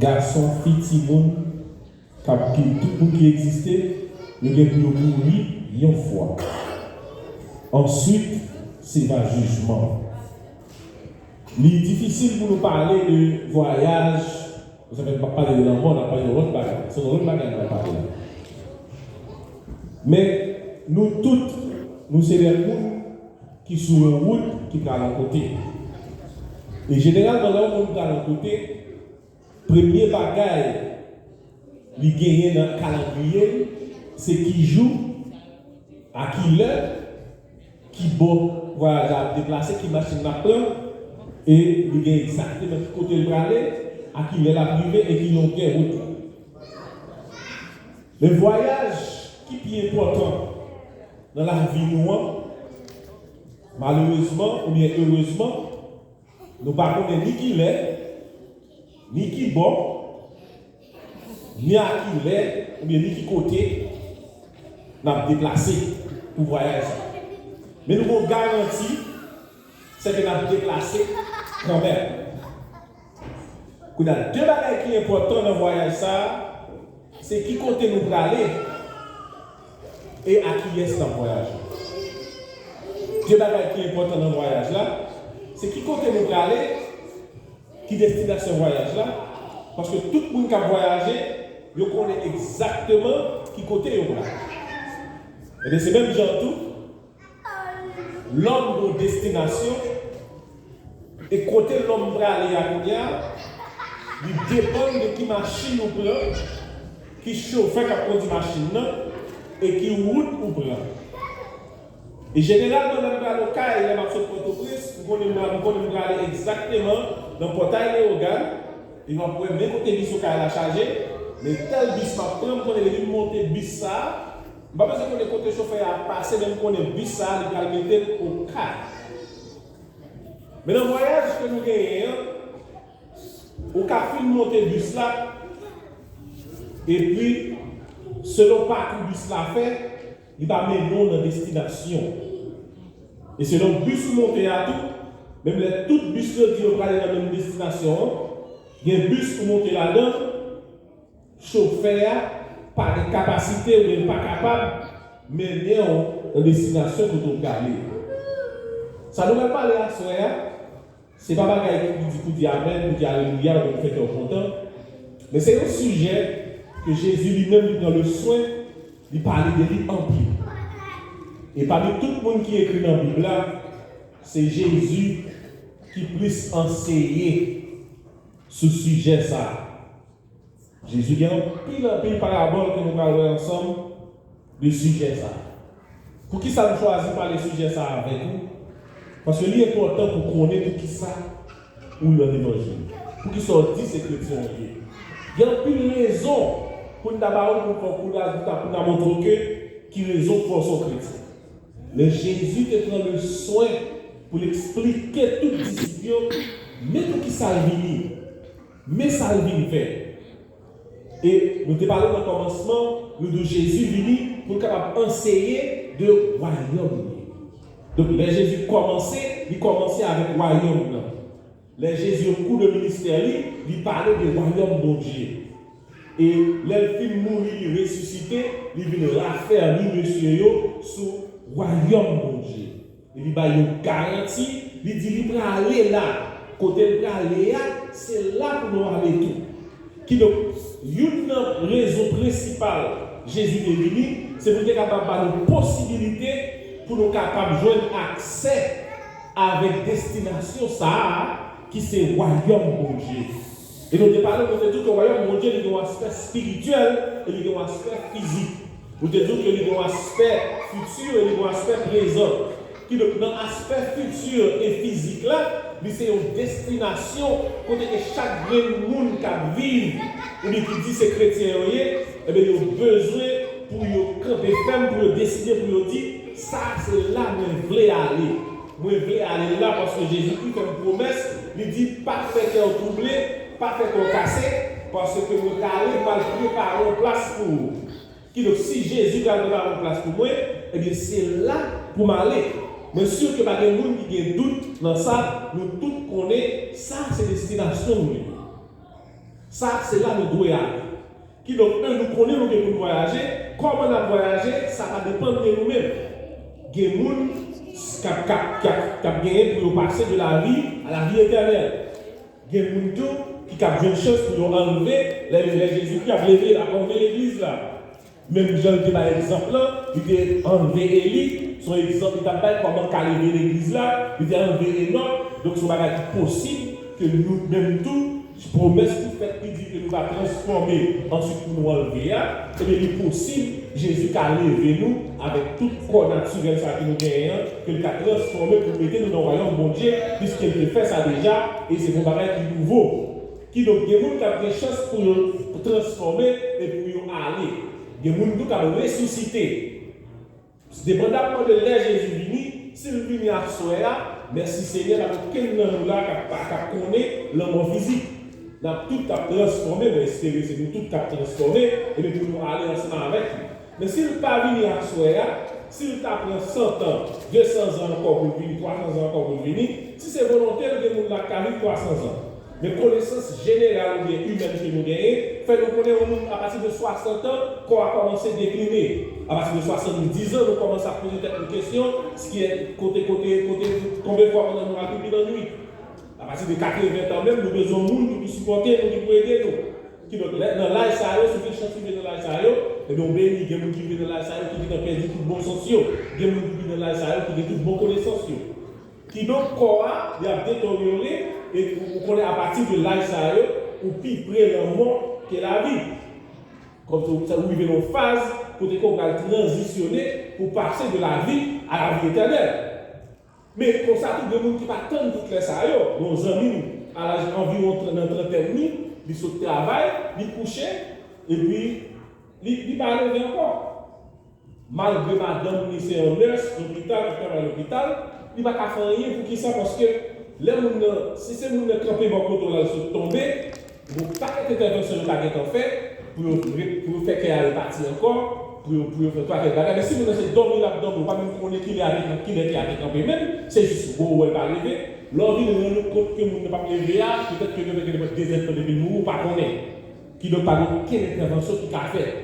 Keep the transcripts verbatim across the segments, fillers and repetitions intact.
Gason, fi, timoun, k ap viv, tout moun ki egziste, yo gen pou yo mouri yon fwa. Answit, se va jijman. Li difisil pou nou pale de vwayaj, sa fè n p ap pale de lanmò, n ap pale de lòt bagay. Se yon lòt bagay n ap pale la. Men, nou tout, nou se de moun ki sou yon wout ki pral yon kote. E jeneralman, lè yon moun pral yon kote, premye bagay li genyen nan kalandriye l, se ki jou, a ki lè, ki bò vwayaj la ap deplase, ki machin l ap pran, e li gen egzakteman ki kote l prale, a ki lè l ap rive e ki longè wout la. Men vwayaj ki pi enpòtan nan lavi nou an, malerezman oubyen erezman, nou pa konnen ni ki lè, ni ki bò, ni a ki lè, oubyen ni ki kote n ap deplase pou vwayaj sa. Men nou gen yon garanti, se ke n ap deplase kanmenm. Kounye a, de bagay ki enpòtan nan vwayaj sa a, se ki kote nou prale e a kiyès n ap vwayaje. De bagay ki enpòtan nan vwayaj la, se ki kote nou prale, ki destinasyon vwayaj la, paske tout moun k ap vwayaje, yo konnen egzakteman ki kote yo prale. Ebyen, se menm jan tou, lòm gon destinasyon, e kote lòm prale a kounye a, li depann de ki machin ou pran, ki chofè k ap kondui machin nan, e ki wout ou pran. E jeneralman, lè m prale Okay, lè m ap sot Pòtoprens, m konnen m, m konnen m prale egzakteman nan Pòtay Leyogàn, e m ap wè men kote bis Okay la chaje, men tèl bis m ap pran, m konnen depi m monte bis sa a, m pa bezwen konnen kote chofè a ap pase, men m konnen bis sa a, li pral mete m Okay. Men nan vwayaj ke nou genyen an, ou ka fin monte bis la, epi, selon pakou bis la fè, li pa mennen w nan destinasyon. E selon bis ou monte a tou, menm lè tout bis yo di yo prale nan menm destinasyon an, gen bis ou monte ladan, chofè a pa gen kapasite oubyen l pa kapab mennen w nan destinasyon kote w prale. Sa nou pral pale aswè a, se pa bagay ki pou di, pou di amèn, pou di alelouya, pou fè kè w kontan. Men se yon sijè ke Jezi li menm li pran le swen, li pale de li anpil. E pami tout moun ki ekri nan Bib la, se Jezi ki plis anseye sou sijè sa a. Jezi gen anpil, anpil parabòl ke nou pral wè ansanm de sijè sa a. Poukisa m chwazi pale sijè sa a avèk ou? Paske li enpòtan pou konnen poukisa ou nan levanjil. Poukisa w di se kretyen w ye. Gen anpil rezon pou n ta ba ou, pou n fè w kouraj, pou n ta, pou n ta montre w ke ki rezon k fè w se yon kretyen. Men Jezi te pran le swen pou l eksplike tout disip yo, men poukisa l vini. Men sa l vin fè. E nou te pale nan kòmansman, nou di w Jezi vini pou l kapab anseye de wayòm li. Donk, lè Jezi kòmanse, li kòmanse avèk wayòm nan. Lè Jezi, o kou de ministè li, li pale de wayòm Bondye. E lè l fin mouri, li resisite, li vin rafèmi mesye yo sou wayòm Bondye. E li bay yon garanti, li di li prale la. Kote l prale a, se la pou nou ale tou. Kidonk, youn nan rezon prensipal Jezi te vini, se pou l te kapab ba nou posibilite pou nou kapab jwenn aksè avèk destinasyon sa a ki se wayòm Bondye. E nou te pale, nou te di w ke wayòm Bondye li gen yon aspè espirityèl e li gen yon aspè fizik. Nou te di w ke li gen yon aspè fiti e li gen yon aspè prezan. Kidonk, nan aspè fiti e fizik la, li se yon destinasyon kote ke chak grenn moun k ap viv oubyen ki di se kretyen yo ye, ebyen, yo bezwen pou yo kanpe fèm, pou yo deside, pou yo di, sa se la mwen vle ale. Mwen vle ale la paske Jezikri fè m pwomès, li di, pa fè kè w twouble, pa fè kè w kase, paske mwen prale, m al prepare yon plas pou ou. Kidonk, si Jezi pral prepare yon plas pou mwen, ebyen, se la pou m ale. Mwen si ke pa gen moun ki gen dout nan sa, nou tout konnen sa se destinasyon nou ye. Sa, se la nou dwe ale. Kidonk, nou konnen nou gen pou n vwayaje. Kòman n ap vwayaje, sa pa depann de nou menm. Gen moun k ap, k ap, k ap, k ap genyen pou yo pase de la vi a la vi etènèl. Gen moun tou ki k ap jwenn chans pou yo anlve, lè, lè Jezikri ap leve, ap anlve legliz la. Menm jan l te bay egzanp lan, li te anlve Eli, se yon egzanp li t ap bay kòman l ka leve legliz la, li te anlve Enòk, donk se yon bagay ki posib ke nou menm tou, pwomès ki fèt ki di ke nou va transfòme, answit pou nou anlve a, ebyen li posib Jezi ka leve nou avèk tout kò natirèl sa ki nou genyen an, ke l ka transfòme pou mete nou nan wayòm Bondye, piske l te fè sa deja, e se yon bagay ki nouvo. Kidonk, gen moun k ap gen chans pou yo transfòme e pou yo ale. Gen moun tou k ap resisite. Depandamman de lè Jezi vini, si l vini aswè a, mèsi Senyè, pa gen okenn nan nou la k ap, k ap konnen lanmò fizik. N ap tout k ap transfòme, mwen espere se nou tout k ap transfòme, epi pou nou ale ansanm avèk li. Men si l pa vini aswè a, si l ta pran san tan, de san zan ankò pou l vini, twa san zan ankò pou l vini, si se volonte l, gen moun la k ka viv twa san zan. Men konesans jeneral oubyen imèn ke nou genyen fè nou konnen yon moun apati de swasant an, kò a kòmanse dekline. Apati de swasanndizan, nou kòmanse ap poze tèt nou kesyon, ki, kote, kote, kote, konbyen fwa pandan nou al pipi nan nwit? Apati de katreven tan menm, nou bezwen moun ki pou sipòte nou, ki pou ede nou. Kidonk, lè, nan laj sa yo, si w gen chans rive nan laj sa yo, ebyen, w beni, gen moun ki rive nan laj sa yo, ki gentan pèdi tout bon sans yo. Gen moun ki rive nan laj sa yo, ki gen tout bon konesans yo. Kidonk, kò a, li ap deteryore, e ou, ou konnen apati de laj sa yo, ou pi pre lanmò ke lavi. Kòmsi ou, ou rive nan yon faz kote ke w pral tranzisyone pou pase de lavi a lavi etènèl. Men konsa tou, gen moun ki pa tann tout lè sa yo. Gen yon zanmi m, a laj anviwon tr-, nan trantèn li, li sot travay, li kouche, epi li, li pa leve ankò. Malgre madanm li se yon nurse lopital, k ap travay lopital, li pa ka fè anyen. Poukisa? Paske lè moun nan, si se moun nan kanpe bò kote w la, l sot tonbe, gon pakèt entèvansyon yo ta gentan fè pou yo re-, pou yo fè kè a repati ankò, pou yo, pou yo fè pakèt bagay. Men si moun nan se dòmi l ap dòmi, ou pa menm konnen kilè a te, kilè kè a te kanpe menm, se jis ou wè l pa leve. Lè w vin rann ou kont ke moun nan p ap leve a, petèt ke genlè gen de zèdtan depi l mouri, ou pa konnen. Kidonk, pa gen okenn entèvansyon ki ka fèt.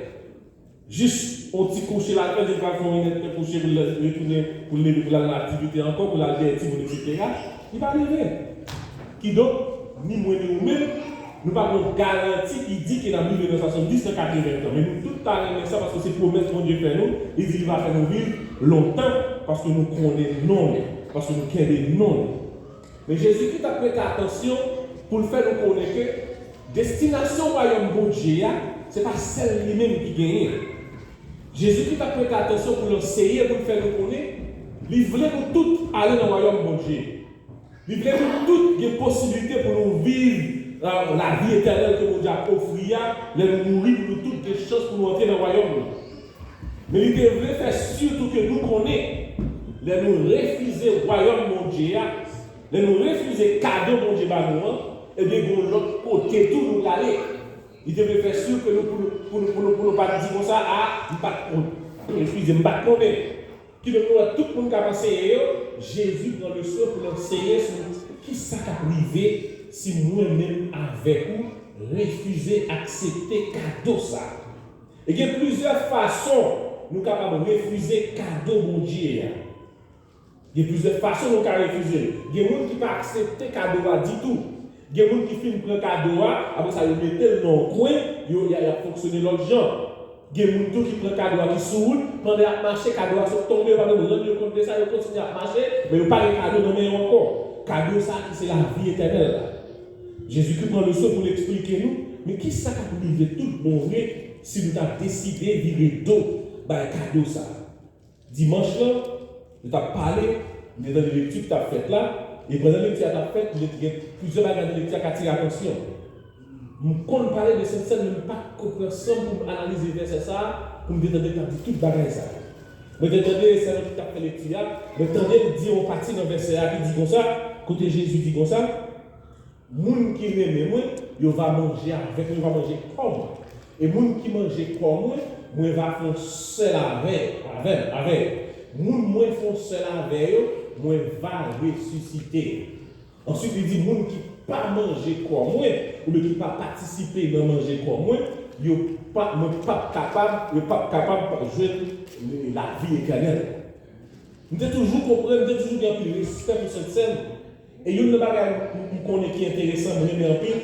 Jis yon ti kouche l al fè, li pral fè yon inèdtan kouche pou l retounen, pou l leve, pou l al nan aktivite ankò, pou l al dèyè timoun, etsetera. Li pa leve. Kidonk, ni mwen ni ou menm, nou pa gen yon garanti ki di ke n ap rive nan swasanndis, nan katreven tan. Men nou tout ta renmen sa, paske se pwomès Bondye fè nou. Li di li va fè nou viv lontan, paske nou konnen non l, paske nou kenbe non l. Men Jezikri t ap prete atansyon pou l fè nou konnen ke destinasyon wayòm Bondye a, se pa sèl li menm ki genyen. Jezikri t ap prete atansyon pou l anseye, pou l fè nou konnen, li vle nou tout ale nan wayòm Bondye. Li vle nou tout gen posiblite pou nou viv, euh, lavi etènèl ke Bondye ap ofri a, lè nou mouri, pou nou tout gen chans pou nou antre nan wayòm nan. Men li te vle fè si tou ke nou konnen, lè nou refize wayòm Bondye a, lè nou refize kado Bondye ba nou an, ebyen, gen yon lòt kote tou nou prale. Li te vle fè si ke nou, pou nou, pou nou, pou nou, pou nou pa t di konsa, a, m pa t konn, eskize, m pa t konnen. Kidonk, nou wè tout moun k ap anseye yo, Jezi pran leson pou l anseye sou kisa k ap rive si mwen menm avèk ou refize aksepte kado sa a. E gen plizyè fason nou kapab refize kado Bondye a. Gen plizyè fason nou ka refize l. Gen moun ki pa aksepte kado a ditou. Gen moun ki fin pran kado a, apre sa yo mete l nan yon kwen, yo, y a, y ap fonksyone lòt jan. Gen moun tou ki pran kado a ki sou wout, pandan y ap mache, kado a sot tonbe, yo pa menm rann yo kont de sa, yo kontinye ap mache, men yo pa gen kado nan men yo ankò. Kado sa a ki se lavi etènèl la. Jezikri pran leson pou l eksplike nou, men kisa k ap rive tout bon vre si nou ta deside vire do bay kado sa a? Dimanch lan, nou t ap pale, m te tande lekti ki t ap fèt la, e pandan lekti a t ap fèt, m te gen plizyè bagay nan lekti a k atire atansyon m. M konn pale de Sentsèn, men m pa t konprann san m pou m analize vèsè sa a, pou m te tande l t ap di tout bagay sa yo. Mwen te tande sè nan ki t ap fè lekti a, mwen tande l di yon pati nan vèsè a ki di konsa, kote Jezi di konsa, moun ki renmen mwen, yo va manje avèk mwen, yo va manje kò mwen. E moun ki manje kò mwen, mwen va fè yon sèl avè, avè, avè l. Moun mwen fè yon sèl avè yo, mwen va resisite yo. Answit, li di, moun ki pa manje kò mwen, oubyen ki pa patisipe nan manje kò mwen, yo pa, mwen p ap kapab, yo p ap kapab jwenn lavi etènèl. M te toujou konprann, m te toujou gen anpil respè pou Sentsèn. E youn nan bagay m, m konnen ki enteresan, m renmen anpil,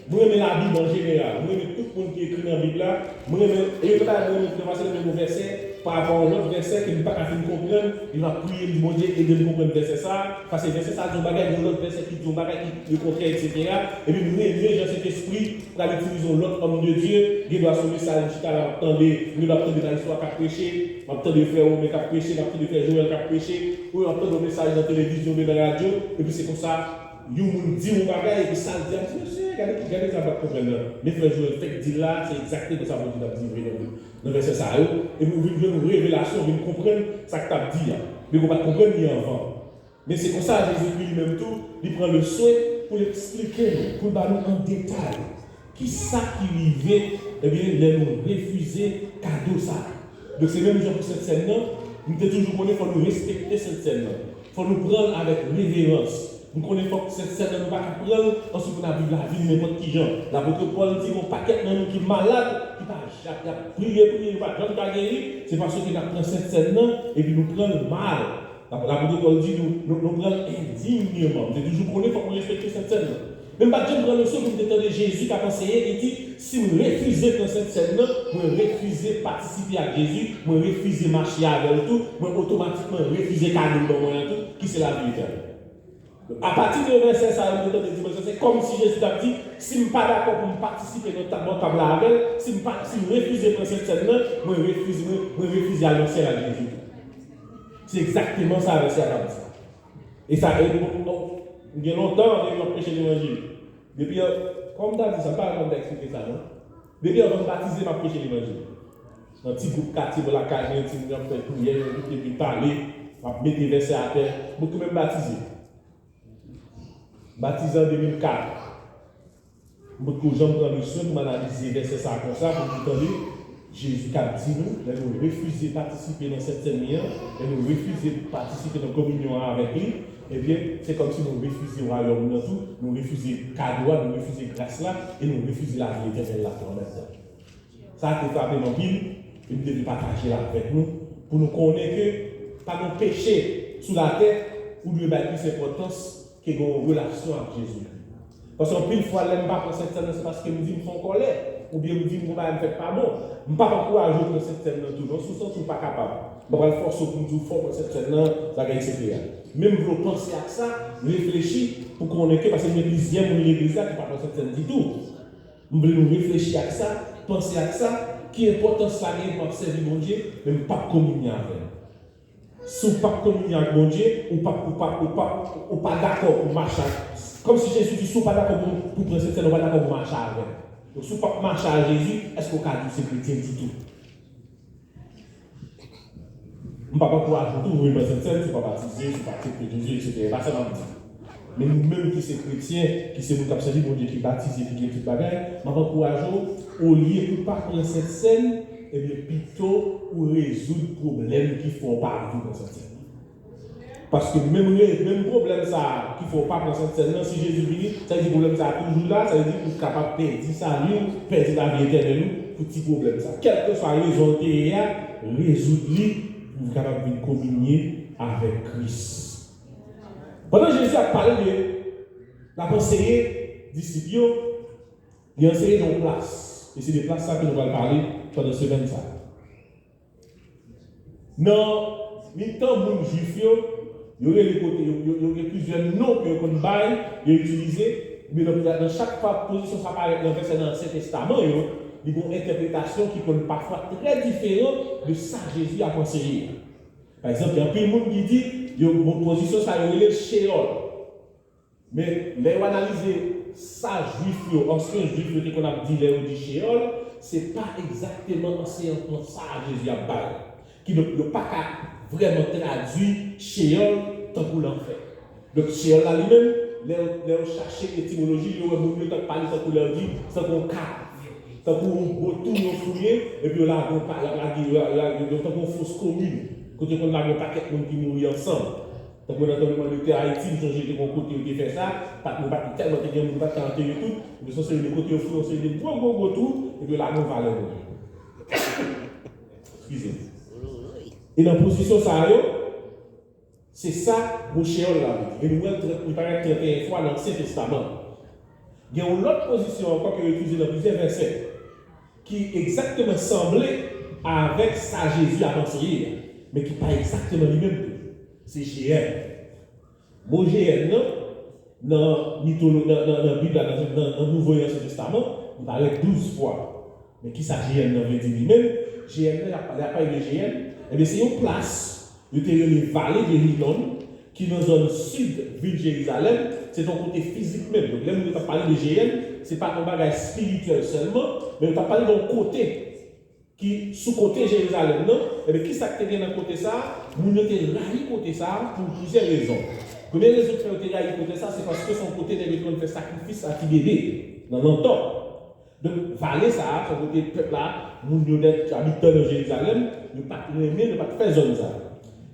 mwen renmen Labib an jeneral. Mwen renmen tout moun ki ekri nan Bib la. Mwen renmen, e youn nan bagay mwen renmen tou, se renmen yon vèsè pa rapò a yon lòt vèsè ke m pa ka fin konprann. Epi m ap priye, m di, Bondye, ede m konprann vèsè sa a. Paske vèsè sa a di yon bagay, gen yon lòt vèsè ki di yon bagay ki lekontrè, etsetera. Epi m renmen jan Sentespri pral itilize yon lòt òm de Dye. Gen dwa se yon mesaj m chita la, m ap tande, m gen dwa ap tande nan istwa k ap preche, m ap tande frè Romen k ap preche, m ap tande frè Joel k ap preche, oubyen m ap tande yon mesaj nan televizyon oubyen nan radyo, epi se konsa, yon moun di yon bagay, epi sa l di a, m di, mesye, gade, gade sa m pa t konprann nan. Men frè Joel fèk di l la, se egzakteman sa Bondye t ap di vre nan, nan vèsè sa yo. Epi ou vin jwenn yon revelasyon, ou vin konprann sa k t ap di a. Men ou pa t konprann li anvan. Men se konsa Jezikri li menm tou, li pran le swen pou l eksplike nou, pou l ba nou an detay. Kisa ki rive, ebyen, lè nou refize kado sa a? Donk, se menm jan pou Sentsèn nan, m te toujou konnen fò nou respekte Sentsèn nan. Fò nou pran l avèk reverans. M konnen fòk Sentsèn nan, nou pa ka pran l ansanm pou n ap viv lavi n nenpòt ki jan. Lapot Pòl di, gen yon pakèt nan nou ki malad, ki pa ja-, y ap priye, priye, yo pa janm ka geri, se paske n ap pran Sentsèn nan, epi nou pran l mal. Lapot Pòl di nou, nou, nou pran l endigneman. M te toujou konnen fòk mwen respekte Sentsèn nan. Men m pa t janm pran leson pou m te tande Jezi k ap anseye, li di, si m refize pran Sentsèn nan, mwen refize patisipe ak Jezi, mwen refize mache avè l tou, mwen otomatikman refize kado l ban mwen an tou, ki se lavi etènèl. Apati de vèsè sa yo, m te tande dimanch lan, se kòmsi Jezi t ap di, si m pa dakò pou m patisipe nan tab, nan tab la avè l, si m pa, si m refize pran Sentsèn nan, mwen refize, mwen, mwen refize al nan syèl ak Jezi tou. Se egzakteman sa vèsè a t ap di. E sa, e, bon, bon, gen lontan depi m ap preche levanjil. Depi, kòman m ta di sa, m pa konn ta eksplike sa, non. Depi anvan m batize, m ap preche levanjil. Nan ti gwoup katye bò lakay mwen, timoun yo ap fè priyè, yo vin epi pale, m ap mete vèsè atè. Mwen tou menm batize. Batize an de mil kat. M potko janm pran le swen pou m analize vèsè sa a konsa, pou m tande Jezi k ap di nou, lè nou refize patisipe nan Sentsèn li an, lè nou refize patisipe nan kominyon an avèk li, ebyen, se kòmsi nou refize wayòm nan tou, nou refize kado a, nou refize gras la, e nou refize lavi etènèl la tou an menm tan. Sa a te frape m anpil, e m te vle pataje l avèk nou, pou nou konnen ke pa gen peche sou latè ou dwe bay plis enpòtans ke gen yon relasyon ak Jezikri. Paske anpil fwa, lè m pa pran Sentsèn nan, se paske m di m fè yon kòlè, oubyen m di m gon bagay m fè k pa bon. M p ap ankouraje w pran Sentsèn nan tou, non, sou sans ou pa kapab. M pa pral fòse w pou m di w fò w pran Sentsèn nan, bagay, etsetera. Men m vle w panse ak sa, reflechi, pou konnen ke, paske m gen plizyè moun legliz la ki pa pran Sentsèn ditou. M vle nou reflechi ak sa, panse ak sa, ki enpòtans sa genyen pou m ap sèvi Bondye, men m p ap kominye avè l. Si w p ap kominye ak Bondye, ou p ap, ou p ap, ou p ap, ou pa dakò pou mache ak, kòmsi Jezi di, si w pa dakò pou, pou pran Sentsèn, ou pa dakò pou mache avè m. Donk, si w p ap mache ak Jezi, èske w ka di w se kretyen ditou? M p ap ankouraje w tou pou vin pran Sentsèn, si w pa batize, si w pa aksepte Jezi, etsetera. E pa sa m ap di. Men nou menm ki se kretyen, ki se moun k ap sèvi Bondye, ki batize, ki gen tout bagay, m ap ankouraje w, olye pou w pa pran Sentsèn, ebyen, pito ou rezoud pwoblèm ki fè w pa anvi pran Sentsèn. Paske menm re-, menm pwoblèm sa a ki fè w pa pran Sentsèn nan, si Jezi vini, sa vle di pwoblèm sa a toujou la, sa vle di ou kapab pèdi sali w, pèdi lavi etènèl ou pou ti pwoblèm sa a. Kèlkeswa rezon l te ye a, rezoud li pou w kapab vin kominye avèk Kris. Pandan Jezi ap pale de, l ap anseye disip yo, li anseye nan yon plas. E se de plas sa ke nou pral pale pandan semèn sa a. Nan mitan moun jwif yo, yo rele kote, yo, yo, yo gen plizyè non ke yo konn bay, yo itilize, men nan, nan chak fwa pozisyon sa parèt nan vèsè nan Ansyen Testaman yo, li gen yon entèpretasyon ki konn pafwa trè diferan de sa Jezi ap anseye a. Pa egzanp, gen anpil moun ki di, yo, bon, pozisyon sa yo rele Cheyòl. Men, lè yo analize sa Jwif yo, ansyen Jwif yo te konn ap di lè yo di Cheyòl, se pa egzakteman ansèyman sa a Jezi ap bay. Kidonk, yo pa ka vrèman tradui Cheyòl tankou lanfè. Donk, Cheyòl la li menm, lè yo, lè yo chache etimoloji, yo wè moun yo t ap pale tankou lè yo di, se tankou yon kav, tankou yon gwo twou yo fouye, epi yo lage yon pa-, y ap lage, yo, yo, yo, tankou yon fos komin, kote yo konn lage yon pakèt moun ki mouri ansanm. Tankou nan tan nou te Ayiti, m sonje te gen yon kote yo te fè sa, pa t, nou pa t tèlman te gen moun, pa t ka antere yo tout, epi se yon seri de kote yo foure yon seri de gwo, gwo, gwo twou, epi yo lage yon valè nan li. Eskize m. E nan pozisyon sa yo, se sa mo cheyòl la vle di. E nou wè l trant, li parèt trannteyen fwa nan Ansyen Testaman. Gen yon lòt pozisyon ankò ke yo itilize nan plizyè vèsè, ki egzakteman sanble avèk sa Jezi ap anseye a, men ki pa egzakteman li menm tou. Se jeyèn. Mo jeyèn nan, nan mitolo-, nan, nan, nan Bib la, nan, nan, nan Nouvo e Ansyen Testaman, li parèt douz fwa. Men kisa jeyèn nan vle di li menm? Jeyèn nan, y ap pale, y ap pale de jeyèn, ebyen, se yon plas yo te rele Vale de Hinòn, ki nan zòn sid vil Jerizalèm, se te yon kote fizik menm. Donk, lè moun yo t ap pale de jeyèn, se pa t yon bagay espirityèl sèlman, men yo t ap pale de yon kote ki sou kote Jerizalèm nan. Ebyen, kisa k te gen nan kote sa a? Moun yo te rayi kote sa a pou plizyè rezon. Premye rezon ki fè yo te rayi kote sa a, se paske se yon kote nèg yo te konn fè sakrifis a ti bebe nan lontan. Donk, vale sa a, se yon kote pèp la, moun yo nèt, abitan nan Jerizalèm, yo pa t renmen, yo pa t fè zòn sa a.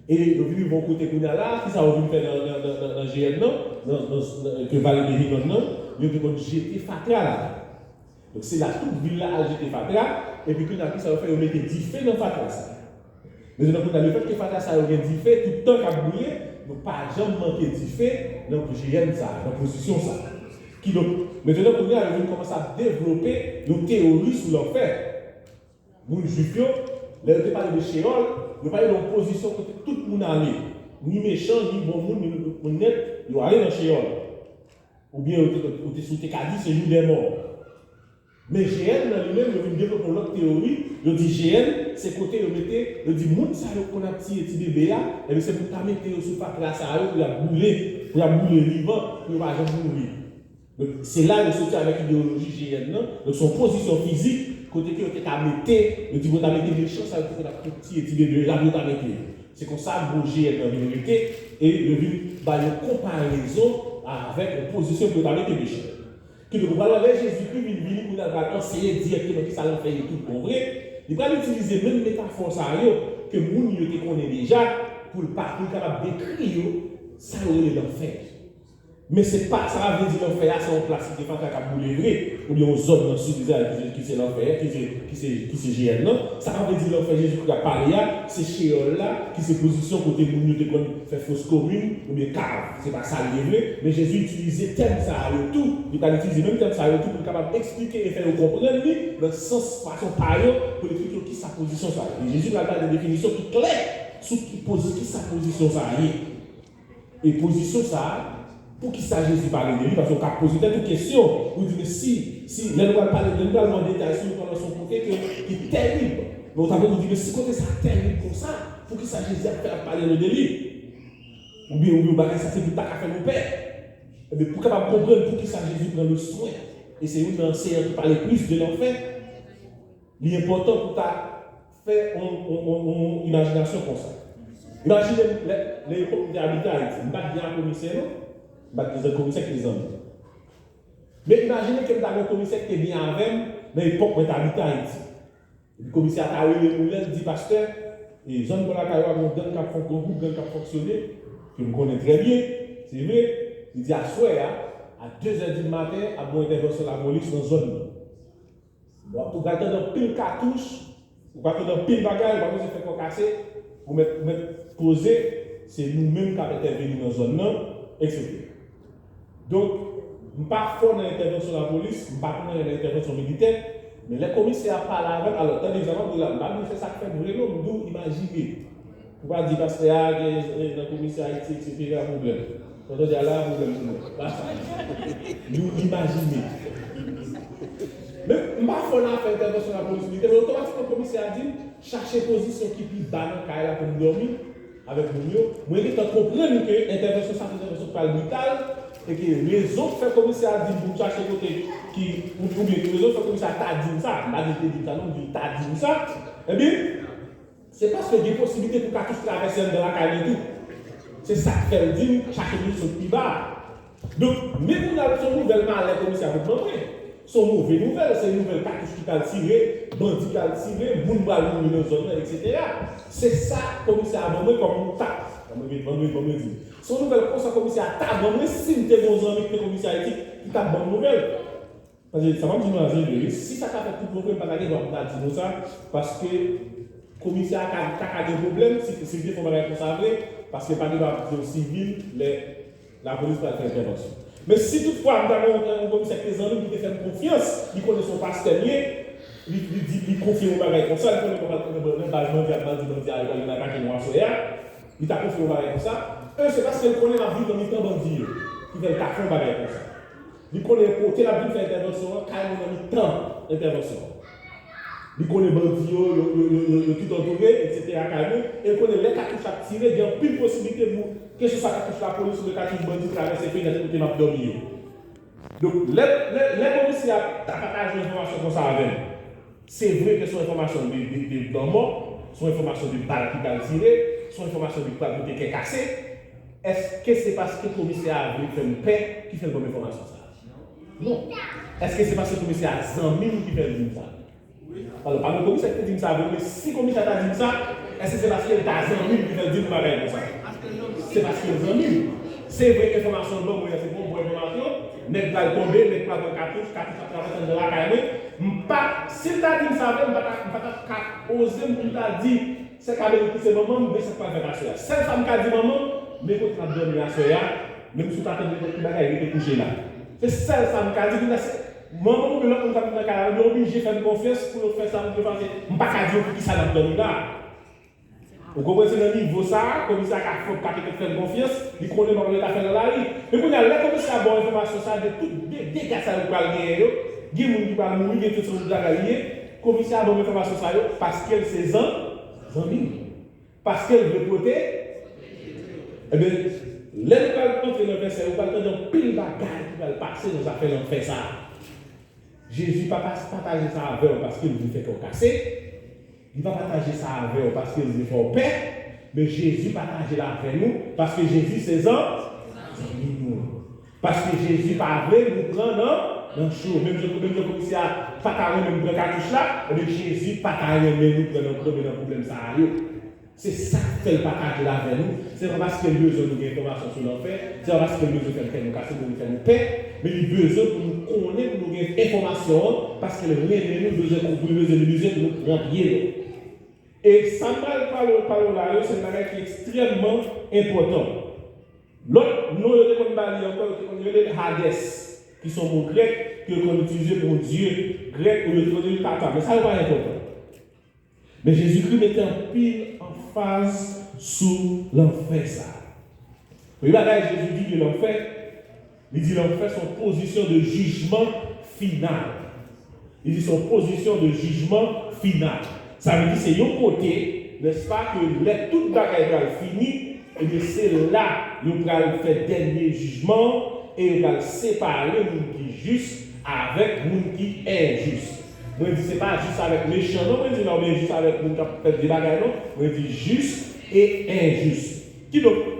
E yo vin rive yon kote kounye a la, kisa yo vin fè nan, nan, nan, nan, nan jeyèn nan, nan, nan, nan, ke Vale de Hinòn nan, yo te konn jete fatra la. Donk, se la tout vil la al jete fatra, epi kounye a, kisa yo fè? Yo mete dife nan fatra sa. Men se nan kounye a, lefètke fatra sa yo gen dife, tout tan k ap bouye, nou pa janm manke dife nan jeyèn sa, nan pozisyon sa. Kidonk, mentnan kounye a, yo vin kòmanse ap devlope yon teyori sou lanfè. Moun jwif yo, lè yo te pale de cheyòl, yo pale de yon pozisyon kote tout moun ale. Ni mechan, ni bon moun, ni tout moun nèt, yo ale nan cheyòl. Oubyen yo te, ou te, si w te ka di, se jou dè mò. Men jeyèn nan li menm, yo vin devlope yon lòt teyori. Yo di jeyèn, se kote yo mete, yo di moun sa yo konn ap tiye ti bebe a, ebyen se pou ta mete yo sou fatra sa yo pou y ap boule, pou y ap boule vivan, pou yo pa janm mouri. Donk, se la yo soti avèk ideyoloji jeyèn nan. Donk, se yon pozisyon fizik, kote ke yo te ka mete, yo di pou yo ta mete mechan sa yo te konn ap tiye ti bebe yo la, pou yo ta mete yo. Se konsa mo jeyèn nan vin rete, e yo vin ba yon konparezon avèk yon pozisyon pou yo ta mete mechan. Kidonk, ou pral wè lè Jezikri vin vini, pou l pral anseye dirèkteman kisa lanfè ye tout bon vre, li pral itilize menm metafò sa yo ke moun yo te konnen deja pou l pa, pou l kapab dekri yo sa yo rele lanfè. Men se pa, sa pa vle di lanfè a se yon plas ki gen fatra k ap boule vre, oubyen yon zòn nan sid Izrayèl ki se, ki se lanfè a, ki se, ki se, ki se jeyèn nan. Sa pa vle di lanfè Jezikri ap pale a, se cheyòl la, ki se pozisyon kote moun yo te konn fè fos komin, oubyen kav. Se pa sa l ye vre, men Jezi itilize tèm sa a yo tou. Li pral itilize menm tèm sa a yo tou pou l kapab eksplike e fè yo konprann li nan sans, fason pa yo, pou l eksplike yo kisa pozisyon sa a ye. E Jezi pral bay de definisyon ki klè sou ki pozi-, kisa pozisyon sa a ye. E pozisyon sa a, poukisa Jezi pale de li? Paske w ka poze tèt ou kesyon, ou di, men si, si, lè nou pral pale, lè nou pral nan detay, si nou pral nan yon kote ke, ki tèrib, men ou ta pral di, men si kote sa a tèrib konsa, poukisa Jezi ap fè, ap pale nou de li? Oubyen, oubyen bagay sa se pou ta ka fè nou pè. Ebyen, pou kapab konprann poukisa Jezi pran le swen, e se youn nan ansèyman ki pale plis de lanfè, li enpòtan pou ta fè yon, yon, yon, yon imajinasyon konsa. Imajine lè, nan epòk m te abite Ayiti, m pa t byen ak komisè non, m pa t gen komisè ki te zanmi. Men imajine ke m ta gen yon komisè ki te byen avè m nan epòk mwen t abite Ayiti. Epi komisè a ta rele m yon lè, l di, pastè, e zòn bò lakay ou a gen yon gang k ap fon-, yon gwoup gang k ap fonksyone, ke m konnen trè byen, se vre, li di aswè a, a de zè di maten, ap gen yon entèvansyon lapolis nan zòn nan. Bon, ou pral tande anpil katouch, ou pral tande anpil bagay, ou pa bezwen fè kò kase, ou mèt, ou mèt poze, se nou menm k ap entèveni nan zòn nan, etsetera. Donk, m pa fò nan entèvansyon lapolis, m pa fò nan entèvansyon militè, men lè komisè a pale avè m, alò, tande sa m ap di w la, m pa vin fè sa k fè m ri non, m di w imajine. Ou pa di pastè a gen, eh, nan komisè Ayiti, etsetera, pwoblèm. Sa w tande a la, pwoblèm pou mwen. Pa sa. Nou imajine. Men, m pa fò nan afè entèvansyon lapolis militè, men otomatikman komisè a di m, chache pozisyon ki pi ba nan kay la pou m dòmi avèk moun yo. Mwen gentan konprann ke entèvansyon sa, entèvansyon ki pral brital, e ke rezon k fè komisè a di m pou m chache kote ki, ou, oubyen ke rezon k fè komisè a ta di m sa, m pa di l te di m sa non, m di l ta di m sa, ebyen, se paske gen posiblite pou katouch travèse anndan lakay mwen tou. Se sa k fè l di m chache pozisyon ki pi ba a. Donk, men kounye a, se yon nouvèl malè komisè a pot ban mwen. Se yon move nouvèl, se nouvèl katouch ki pral tire, bandi pral tire, moun pral mouri nan zòn nan, etsetera. Se sa komisè a ban mwen kòm yon tap. Ban m redi, ban m redi, ban m redi. Se yon nouvèl konsa komisè a ta ban mwen si m te gen yon zanmi ki te komisè Ayiti ki t ap ban m nouvèl. Paske sa m ap di nou la se vre wi. Si sa ta fèt tout bon vre, m pa ta gen dwa pou m ta di nou sa, paske komisè a ka, ta ka gen pwoblèm si, si l te fè yon bagay konsa vre, paske pa gen dwa ap di yon sivil lè lapolis pral fè entèvansyon. Men si toutfwa m ta gen yon, yon komisè ki te zanmi m, ki te fè m konfyans, li konnen se yon pastè m ye, li, li di, li konfye m yon bagay konsa, li konnen mwen pral nan baz bandi ap bandi, bandi a yo pral vin atake nou aswè a, li ta konfye m yon bagay konsa, e se paske l konnen m ap viv nan mitan bandi yo ki fè l ta fè yon bagay konsa. Li konnen kote l ap vin fè entèvansyon an, kay mwen nan mitan entèvansyon an. Li konnen bandi yo, yo, yo, yo, yo, yo tout antoure, etsetera kay mwen. E l konnen lè katouch ap tire, gen anpil posiblite pou, keseswa katouch lapolis oubyen katouch bandi, travèse fenèt kote m ap dòmi yo. Donk, lè, lè, lè komisè a ta pataje enfòmasyon konsa avè m, se vre ke se yon enfòmasyon de, de, de lanmò, se yon enfòmasyon de bal ki pral tire, se yon enfòmasyon ki pral pote kè kase. Èske se paske komisè a vle fè m pè ki fè l ban m enfòmasyon sa a? Non. Èske se paske komisè a zanmi m ki fè l di m sa? Alò, pa gen komisè ki te di m sa vre, men si komisè a ta di m sa, èske se paske l ta zanmi m ki fè l di m bagay konsa? Se paske l zanmi m. Se vre, enfòmasyon l ban mwen an, se bon, bon enfòmasyon. Nèg pral tonbe, nèg pral pran katouch, katouch ap travèse anndan lakay mwen. M pa, si l ta di m sa vre, m pa ta, m pa ta ka oze m pou m ta di, se ka vin pouse manman m, men sa k pral fèt aswè a. Sèl sa m ka di manman m, men kote m ap dòmi aswè a, menm si w ta tande nenpòt ki bagay, rete kouche la. Se sèl sa m ka di, kounye a se manman m oubyen lòt moun k ap viv nan kay la, yo oblije fè m konfyans pou yo fè sa pou yo fè, paske m pa ka di yo poukisa n ap dòmi la. Ou konprann, se nan nivo sa a, komisè a ka fè, ka petèt fè m konfyans, li konnen m ap rete afè nan lari. Men kounye a, lè komisè a ba w enfòmasyon sa a, de tout de, dega sa yo pral genyen yo, gen moun ki pral mouri, gen tout sòt de bagay li ye, komisè a ba m enfòmasyon sa yo, paske l se zan, zanmi m. Paske l vle pwote, ebyen, lè nou pral antre nan vèsè, ou pral tande anpil bagay ki pral pase nan zafè lanfè sa a. Jezi pa pas-, pataje sa avè w paske l vle fè kè w kase. Li pa pataje sa avè w paske l vle fè w pè. Men Jezi pataje l avè nou paske Jezi se zan-, zanmi nou. Paske Jezi pa vle nou pran nan, nan cho. Menm jan, menm jan komisè a pa ta renmen m pran katouch la, ebyen Jezi pa ta renmen nou pran nan, tonbe nan pwoblèm sa a yo. Se sa k fè l pataje l avè nou. Se pa paske l bezwen nou gen enfòmasyon sou lanfè, se pa paske l bezwen fè kè nou kase pou li fè nou pè, men li bezwen pou nou konnen, pou nou gen enfòmasyon an, paske l renmen nou, li bezwen, li bezwen, li bezwen pou nou pran pye nou. E sa m pral pale, pale w la yo, se yon bagay ki ekstrèmman enpòtan. Lòt non yo te konn ba li ankò, yo te konn rele l Hadès, ki se yon mo grèk, ke yo konn itilize pou yon dye grèk, ou yo te konn rele l Tata. Men sa yo pa enpòtan. Men Jezikri mete anpil anfaz sou lanfè sa a. Premye bagay Jezi di de lanfè, li di lanfè se yon pozisyon de jijman final. Li di se yon pozisyon de jijman final. Sa vle di se yon kote, nèspa, ke lè tout bagay pral fini, ebyen se la yo pral fè dènye jijman an e yo pral separe moun ki jis avèk moun ki enjis. Mwen di se pa jis avèk mechan non, mwen di la, oubyen jis avèk moun k ap fè vye bagay non, mwen di jis e enjis. Kidonk,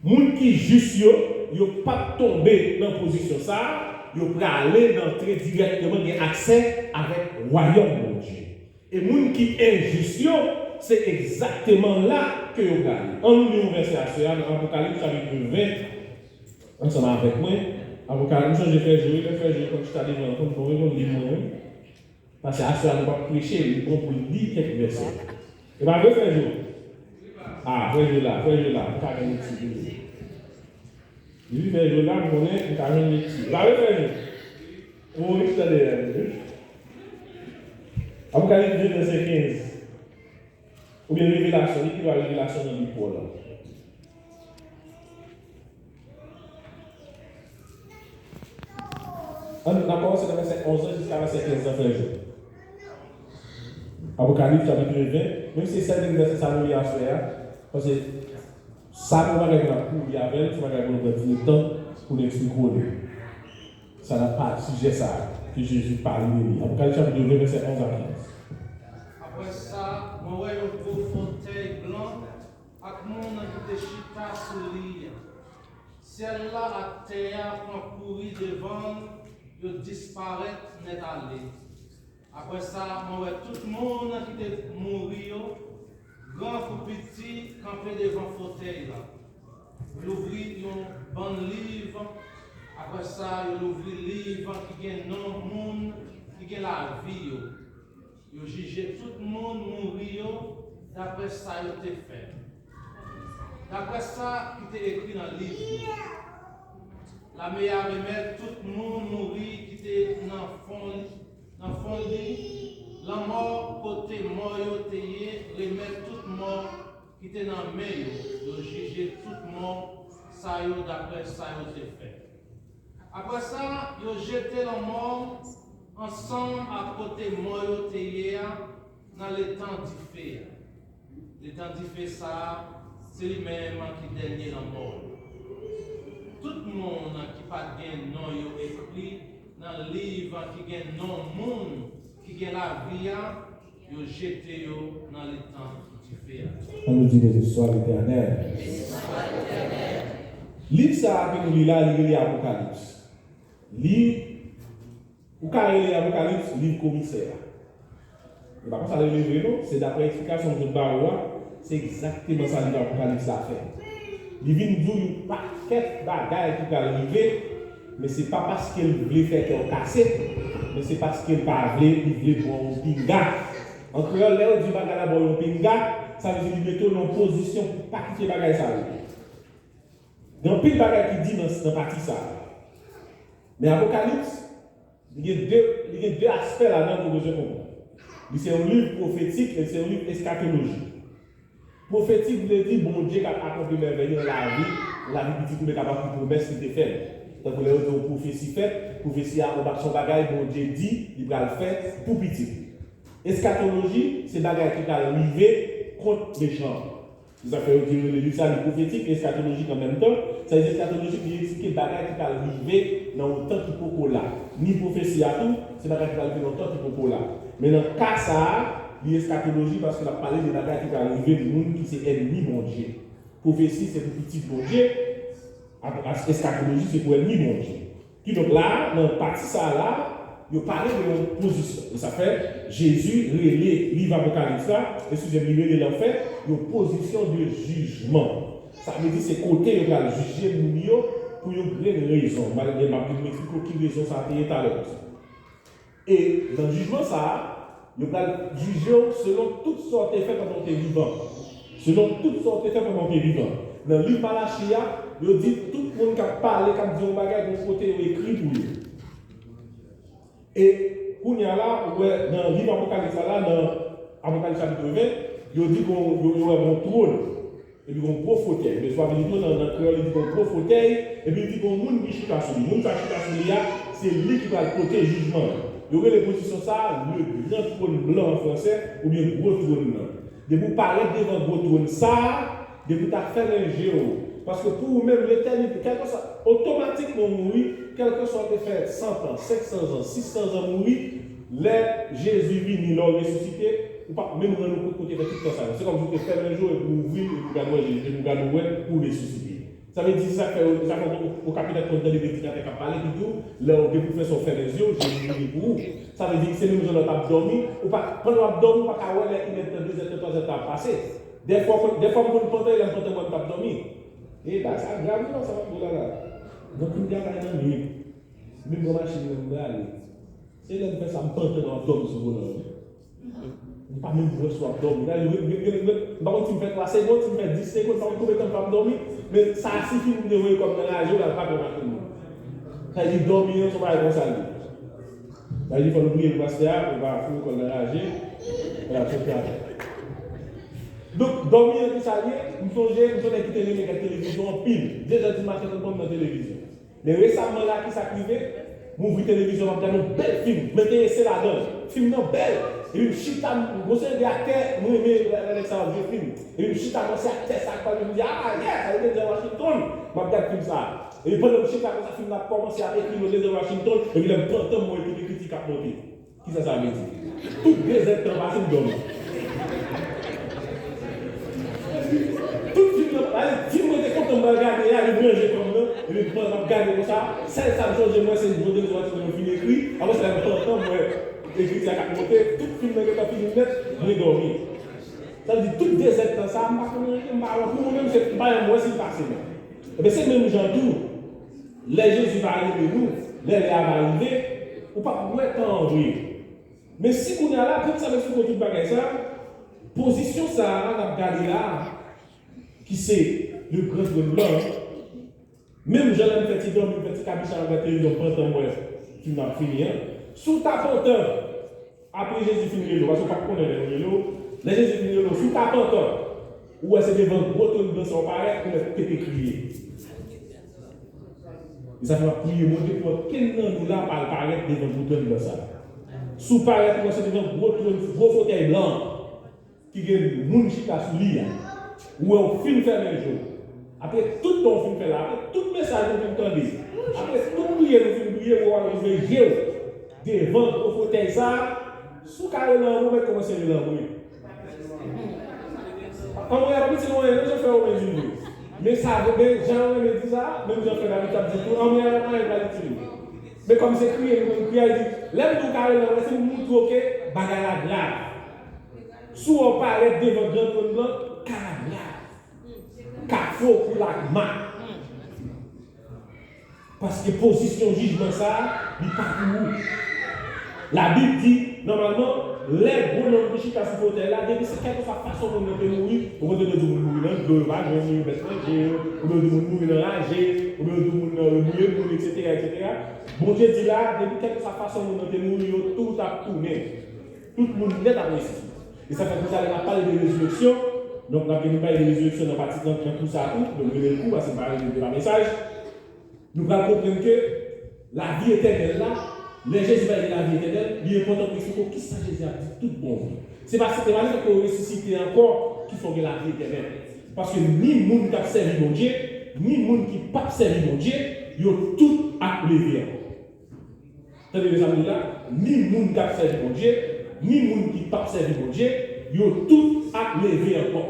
moun ki jis yo, yo p ap tonbe nan pozisyon sa a, yo prale nan antre dirèkteman gen aksè avèk wayòm Bondye. E moun ki enjis yo, se egzakteman la ke yo prale. Ann nou li yon vèsè aswè a nan Apokalips chapit ven, ansanm avèk mwen. Apokalips, m chanje Frè Jo wi, lè Frè Jo konn chita devan an, konn bon, wi, konn li mwen wi. Paske aswè a nou p ap preche, li bon pou l li kèk vèsè. E pa vre, Frè Jo? A, Frè Jo la, Frè Jo la, m ka gen lekti pou li. Li vin fè jou la, m konnen m ka jwenn lekti. E pa vre, Frè Jo? Ou wi, tande, wi. Apokalips de, vèsè kenz. Oubyen Revelasyon, li pi lwen Revelasyon nan Bib pou w la. Ann, n ap kòmanse nan vèsè onz lan jiska vèsè kenz lan, Frè Jo. Apokalips, chapit ven, menm si se sèl vèsè sa nou li aswè a, paske sa nou bagay pou n ap kouri avè l, se bagay pou nou pran ti tan pou nou eksplike w li. Sa n ap pale, sijè sa a, ke Jezi pale de li. Apokalips chapit ven, vèsè onz a kenz. Apre sa, mwen wè yon gwo fòtèy blan ak moun ki te chita sou li a. Syèl la ak tè a pran kouri devan l, yo disparèt nèt ale. Apre sa, mwen wè tout moun ki te mouri yo, Gran kou piti kanpe devan fotèy la. Louvri yon bann liv. Apre sa, yo louvri liv ki gen non moun ki gen lavi yo. Yo jije tout moun mouri yo dapre sa yo te fè, dapre sa ki te ekri nan liv yo. Lame a remèt tout moun mouri ki te nan fon, nan fon li. Lanmò, kote mò yo te ye, remèt tout mò ki te nan men yo. Yo jije tout mò sa yo dapre sa yo te fè. Apre sa, yo jete lanmò ansanm ak kote mò yo te ye a nan letan dife a. Letan dife sa a, se li menm ki dènye lanmò yo. Tout moun ki pa t gen non yo ekri nan liv ki gen non moun ki gen lavi a, yo jete yo nan letan dife a. Ann nou di, Beni swa Letènèl. Liv sa a ke nou li la, li rele Apokalips. Li, ou ka rele Apokalips liv komisè a. E pa konsa l rele vre non, se daprè eksplikasyon m sot ba ou a, se egzakteman sa liv Apokalips la fè. Li vin di w yon pakèt bagay ki pral rive, men se pa paske l vle fè kè w kase, men se paske l pa vle, li vle ba w yon pinga. An kreyòl, lè yo di bagay la ba w yon pinga, sa vle di li mete w nan yon pozisyon pou pa kite bagay sa rive. Gen anpil bagay ki di nan, nan pati sa a. Men Apokalips, li gen de, li gen de aspè ladan ke w bezwen konprann. Li se yon liv pwofetik e li se yon liv eskatoloji. Pwofetik vle di Bondye k ap akonpli mèvèy yo nan lavi, nan lavi pitit ou, men k ap akonpli pwomès li te fè. Tankou lè yo di yon pwofesi fèt, pwofesi a, se yon bagay Bondye di, li pral fè pou pitit li. Eskatoloji, se bagay ki pral rive kont mechan an. Se sa k fè yo di yo rele liv sa li pwofetik e eskatolojik an menm tan. Sa vle di eskatolojik, li eksplike bagay ki pral rive nan yon tan ki poko la. Ni pwofesi a tou, se bagay ki pral rive nan yon tan ki poko la. Men nan ka sa a, li eskatolojik paske l ap pale de bagay ki pral rive moun ki se ènmi Bondye. Pwofesi se pou pitit Bondye, ap-, ap-, eskatoloji se pou ènmi Bondye. Kidonk la, nan pati sa a la, yo pale de yon pozisyon. E sa fè, Jezi rele liv Apokalips la, eskize m, li rele l anfèt, yon pozisyon de jijman. Sa vle di se kote yo pral jije moun yo pou yon grenn rezon. M ap, m ap vin eksplike w ki rezon sa te ye talè konsa. E nan jijman sa a, yo pral jije w selon tout sa w te fè pandan w te vivan. Selon tout sa w te fè pandan w te vivan. Nan liv Malachi a, yo di tout moun k ap pale, k ap di yon bagay, gon kote yo ekri pou yo. E kounye a la, ou wè nan liv Apokalips la, la, nan Apokalips chapit ven, yo di gon, yo, yo wè gon twòn. Epi gon gwo fotèy. Men swa vin di tou nan, nan kreyòl, li di gon gwo fotèy, epi li di gon moun ki chita sou li. Moun sa chita sou li a, se li ki pral pote jijman an. Yo rele pozisyon sa a le grand trône blanc an fransè, oubyen gwo twòn nan. Depi w parèt devan gwo twòn sa a, depi w ta fèmen je w, paske pou ou menm, letènite, kèlkeswa, otomatikman w mouri, kèlkeswa w te fè san tan, senk san zan, sis san zan mouri, lè Jezi vini, lè w resisite, ou p ap menm rann ou kont kote fè tout tan sa yo. Se kòmsi w te fèmen je w epi w ouvri l epi w gade w wè Jezi, epi w gade w wè ou resisite. Sa vle di, se sa k fè, se sa k fè w, w ka petèt konn tande predikatè k ap pale ki di w, lè w depi w fè sa w fèmen je w, Jezi vini pou ou. Sa vle di, se menm jan lè w t ap dòmi, ou pa, pandan w ap dòmi, ou pa ka wè lè inèdtan, dezèdtan, twazèdtan ap pase. Dèfwa, dèfwa m konn pantan, lè m pantan, m wè m t ap dòmi. E bagay sa grav wi, sa m ap di w la la. Nan kounye a, nan nwit, menm pran machin nan, m prale. Se lè m fè sa, m pantan, m ap dòmi sou volan wi. M pa menm wè si w ap dòmi. Gade, gade, gade, gade, m pa konn si m fè twa segonn, si m fè dis segonn, m pa konn konbyen tan m p ap dòmi, men sa a sifi pou m te voye kò m nan raje w la, l pa pran machin nan. Sa vle di dòmi an, se yon bagay konsa l ye. Sa vle di fò nou priye pou pastè a, pou l pa foure kò l nan raje, l ap sot travay. Donk, dòmi an, kisa l ye? M sonje, m se yon nèg ki te renmen gade televizyon anpil. De zè di maten, m konn nan televizyon. Men resaman la, kisa k rive? M ouvri televizyon, m ap gade yon bèl fim, m enterese ladan l. Fim nan bèl. Epi m chita, m, gon seri de aktè, m renmen lè, lè nèg sa yo jwe fim. Epi m chita, m wè se aktè sa k pale, m di, ah, yes, sa se Denzel Washington. M ap gade fim sa. Epi pandan m chita konsa, fim nan ap kòmanse ap ekri non Denzel Washington, epi lè m pran tan m, m wè ekip ekriti k ap monte. Kisa sa vle di? Tout dezèdtan pase m dòmi. Tout fim nan, ale, fim mwen te kontan m pral gade a, li ranje kò m nan, epi pandan m ap gade konsa, sèl sa m sonje m wè se Golden Watch mwen yo fin ekri, apre sa lè m pran tan m wè ekriti a k ap monte, tout fim nan gentan fini nèt, mwen dòmi. Sa vle di, tout dezèdtan sa, m pa konn anyen, m pa wè pou mwen menm, se, m pa janm wè si l pase non. Ebyen, se menm jan tou, lè Jezi va rele nou, lè lè a va rive, ou p ap wè tan an vre. Men si kounye a la, poukisa m eksplike w tout bagay sa, pozisyon sa a n ap gade la, ki se le gran tròn blan, menm jan lè m fè ti dòmi, m fè ti kabicha, m ap gade televizyon pantan m wè fim nan ap fini an. Si w ta pantan, apre Jezi fin rele w, paske w pa t konnen lè yo rele w, lè Jezi fin rele w, si w ta pantan, ou wè se devan gwo twòn blan sa w parèt, ou mèt pete kriye. E sa fè m ap priye Bondye pou okenn nan nou la pa al parèt devan gwo twòn blan sa. Si w parèt, ou wè se devan gwo twòn, gwo fotèy blan ki gen moun chita sou li a. Ou wè w fin fèmen je w. Apre tout tan w fin fè la, apre tout mesaj nou fin tande, apre tout priyè nou fin priye, ou wè w al ouvri je w devan gwo fotèy sa a, si w ka rele anmwe, ou mèt kòmanse rele anmwe. Anmwe a pa piti lwen, non, jan fè w menm vin vre. Men sa, men jan w renmen di sa, menm jan fè David t ap di tou, anmwe a pa anyen pral itil. Men kòm se kriye, nou konn kriye, li di, lè m di w ka rele anmwe, se pou m moutre w ke bagay la grav. Si w wè w parèt devan gran twòn blan, ka la grav. Kafou kou lakma. Paske pozisyon jijman sa a, li pa pou ou. Labib di, nòmalman, lè gwo nonm ki chita sou fotèy la, depi se kèlkeswa fason moun nan te mouri, ou konn tande yo di moun mouri nan dlo, yo pa jwenn li, yo mèt manje yo, oubyen yo di moun mouri nan raje, oubyen yo di moun nan yo bouye moun, etsetera, etsetera. Bondye di la, depi kèlkeswa fason moun nan te mouri, yo tout ap tounen. Tout moun nèt ap resisite. E sa fè kounye a lè n ap pale de rezireksyon, donk n ap gen pou n pale de rezireksyon nan pati, nan, nan kou sa a tou, donk rele l kou, paske m pa rele l de pa mesaj. Nou pral konprann ke lavi etènèl la, lè Jezi pale de lavi etènèl, li enpòtan pou eksplike w kisa Jezi ap di tout bon vre. Se pa, se pa lè ke w resisite ankò ki fè w gen lavi etènèl. Paske ni moun k ap sèvi Bondye, ni moun ki p ap sèvi Bondye, yo tout ap leve ankò. Tande byen sa m di la, ni moun k ap sèvi Bondye, ni moun ki p ap sèvi Bondye, yo tout ap leve ankò.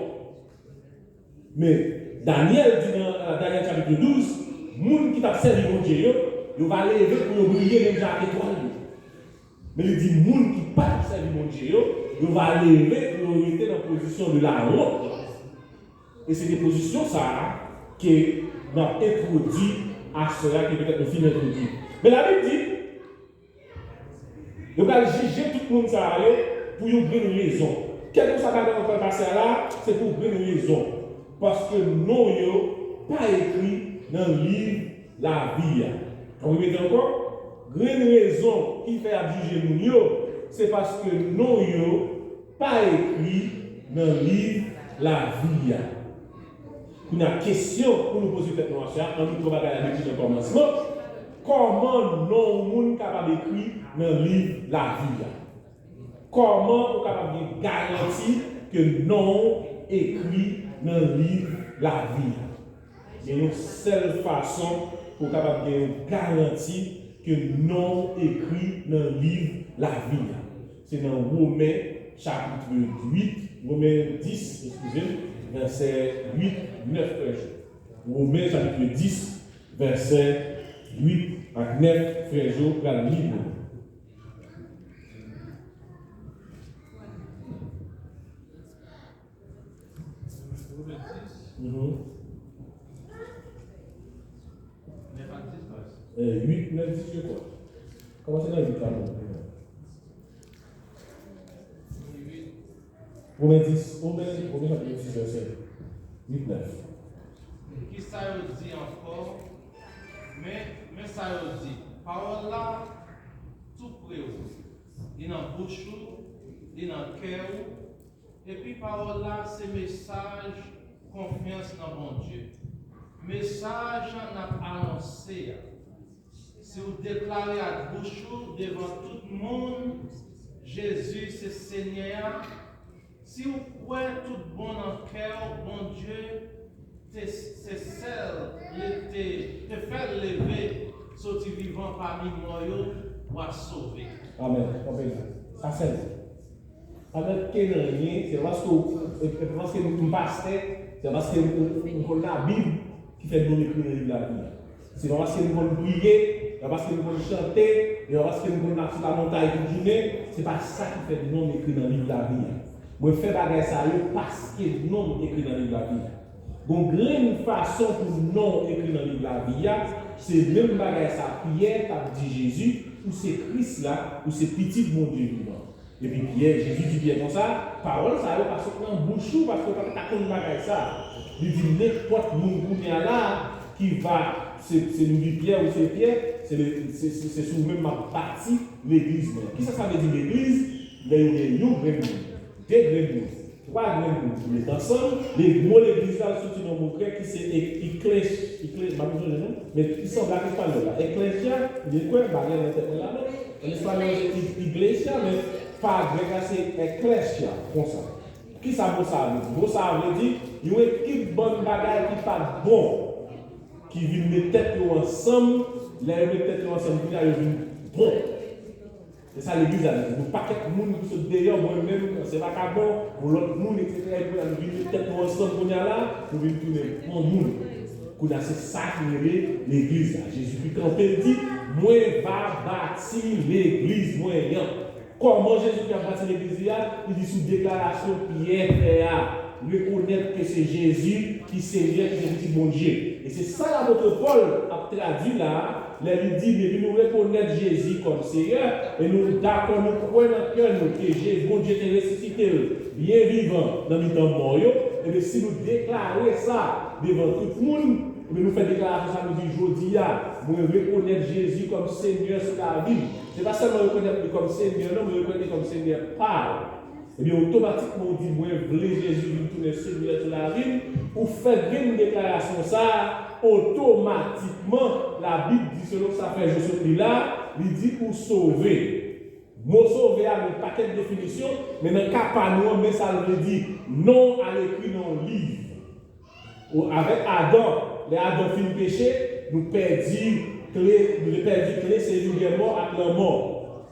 Men, Danyèl di nan, nan Danyèl chapit douz, moun ki t ap sèvi Bondye yo, yo va leve pou yo briye menm jan ak etwal yo. Men li di moun ki pa t ap sèvi Bondye yo, yo va leve pou yo rete nan pozisyon de la wont. E se de pozisyon sa a ke n ap entwodui aswè a, ke petèt nou fin entwodui. Men Labib di, yo pral jije tout moun sa a yo pou yon grenn rezon. Kèlkeswa bagay w ap pase a la, se pou yon grenn rezon. Paske non yo pa ekri nan liv lavi a. Ann repete ankò, grenn rezon ki fè y ap jije moun yo, se paske non yo pa ekri nan liv lavi a. Kounye a, kesyon pou nou poze tèt nou aswè a, ann nou pran bagay la depi nan kòmansman, kòman non yon moun kapab ekri nan liv lavi a? Kòman ou kapab gen garanti ke non w ekri nan liv lavi a? Gen yon sèl fason pou w kapab gen yon garanti ke non w ekri nan liv lavi a. Se nan Women chapit uit, Women dis, eskize m, vèsè uit, nèf, frè Jo. Women chapit dis, vèsè uit ak nèf, frè Jo pral li pou nou. Mhm. Eh, uit, nèf, dis, je crois. Kòmanse nan uit la, non? Women dis, Women, Women chapit dis, vèsè uit, nèf. Kisa yo di ankò? Men, men sa yo di. Pawòl la tou pre w. Li nan bouch ou, li nan kè ou. Epi pawòl la se mesaj konfyans nan Bondye. Mesaj n ap anonse a. Si w deklare ak bouch ou devan tout moun Jezi se Senyè a, si w kwè tout bon nan kè w Bondye te, se sèl li te, te fè l leve soti vivan pami mò yo, w ap sove. Amèn. Kanpe la. Sa sèl. Sa mèt ke nan anyen, se pa paske w, e, e pa paske m pastè, se pa paske m, m, m konn Labib ki fè non m ekri nan liv lavi a. Se pa paske m konn priye, se pa paske m konn chante, se pa paske m konn ap sou lamontay tout jounen, se pa sa ki fè non m ekri nan liv lavi a. Mwen fè bagay sa yo paske non m ekri nan liv lavi a. Gon grenn fason pou non w ekri nan liv lavi a, se menm bagay sa Pyè t ap di Jezi, ou se Kris la, ou se Pitit Bondye vivan. Epi Pyè, Jezi di Pyè konsa, pawòl sa yo pa sot nan bouch ou, paske w pa ta konn bagay sa. Li di nenpòt moun kounye a la ki va, se, se nou di Pyè, ou se Pyè, se, se, se, se sou ou menm m ap bati legliz mwen. Kisa sa vle di legliz? Lè yo gen yon grenn moun, de grenn moun, twa grenn moun ki met ansanm, le mo legliz la soti nan mo grèk ki se e-, eklesh-, ekle-, m pa konn sonje non, men ki sanble ak espanyòl la. Eklesia, m gen kwè, m pa gen nan tèt mwen la non. An espanyòl se ig-, iglesia, men pa grèk la se eklesia, konsa. Kisa mo sa a vle di? Mo sa a vle di yon ekip bann bagay ki pa t bon, ki vin met tèt yo ansanm, lè yo met tèt yo ansanm, kounye a yo vin bon. Se sa legliz la vle di. Nou pakèt moun ki sot deyò, mwen menm, ansyen vakabon, yon lòt moun, etsetera. Epi kounye a nou vin met tèt nou ansanm kounye a la, nou vin tounen bon moun. Kounye a se sa ki rele legliz la. Jezikri kanpe, l di, mwen va bati legliz mwen an. Kòman Jezikri ap bati legliz li a? Li di sou deklarasyon Pyè fè a, rekonèt ke se Jezi ki Senyè, ki se Pitit Bondye. E se sa lapot Pòl ap tradui la a, lè li di, depi nou rekonèt Jezi kòm Seyè, e nou dakò, nou kwè nan kè nou ke Je-, Bondye te resisite l byen vivan nan mitan mò yo, ebyen, si nou deklare sa devan tout moun, ebyen, nou fè deklarasyon sa, nou di, jodi a, mwen rekonèt Jezi kòm Senyè sou lavi m. Se pa sèlman rekonèt li kòm Senyè, non, men rekonèt li kòm Senyè pa w. Ebyen, otomatikman, ou di, mwen vle Jezi vin tounen Senyè sou lavi m. Ou fè grenn deklarasyon sa a, otomatikman, Labib di, selon sa Frè Jo sot li la, li di, ou sove. Mo sove a gen yon pakèt definisyon, men nan ka pa nou an, men sa l vle di, non w al ekri nan yon liv. Ou, avèk Adan, lè Adan fin peche, nou pèdi kle, nou te pèdi kle sejou dè mò ak lanmò.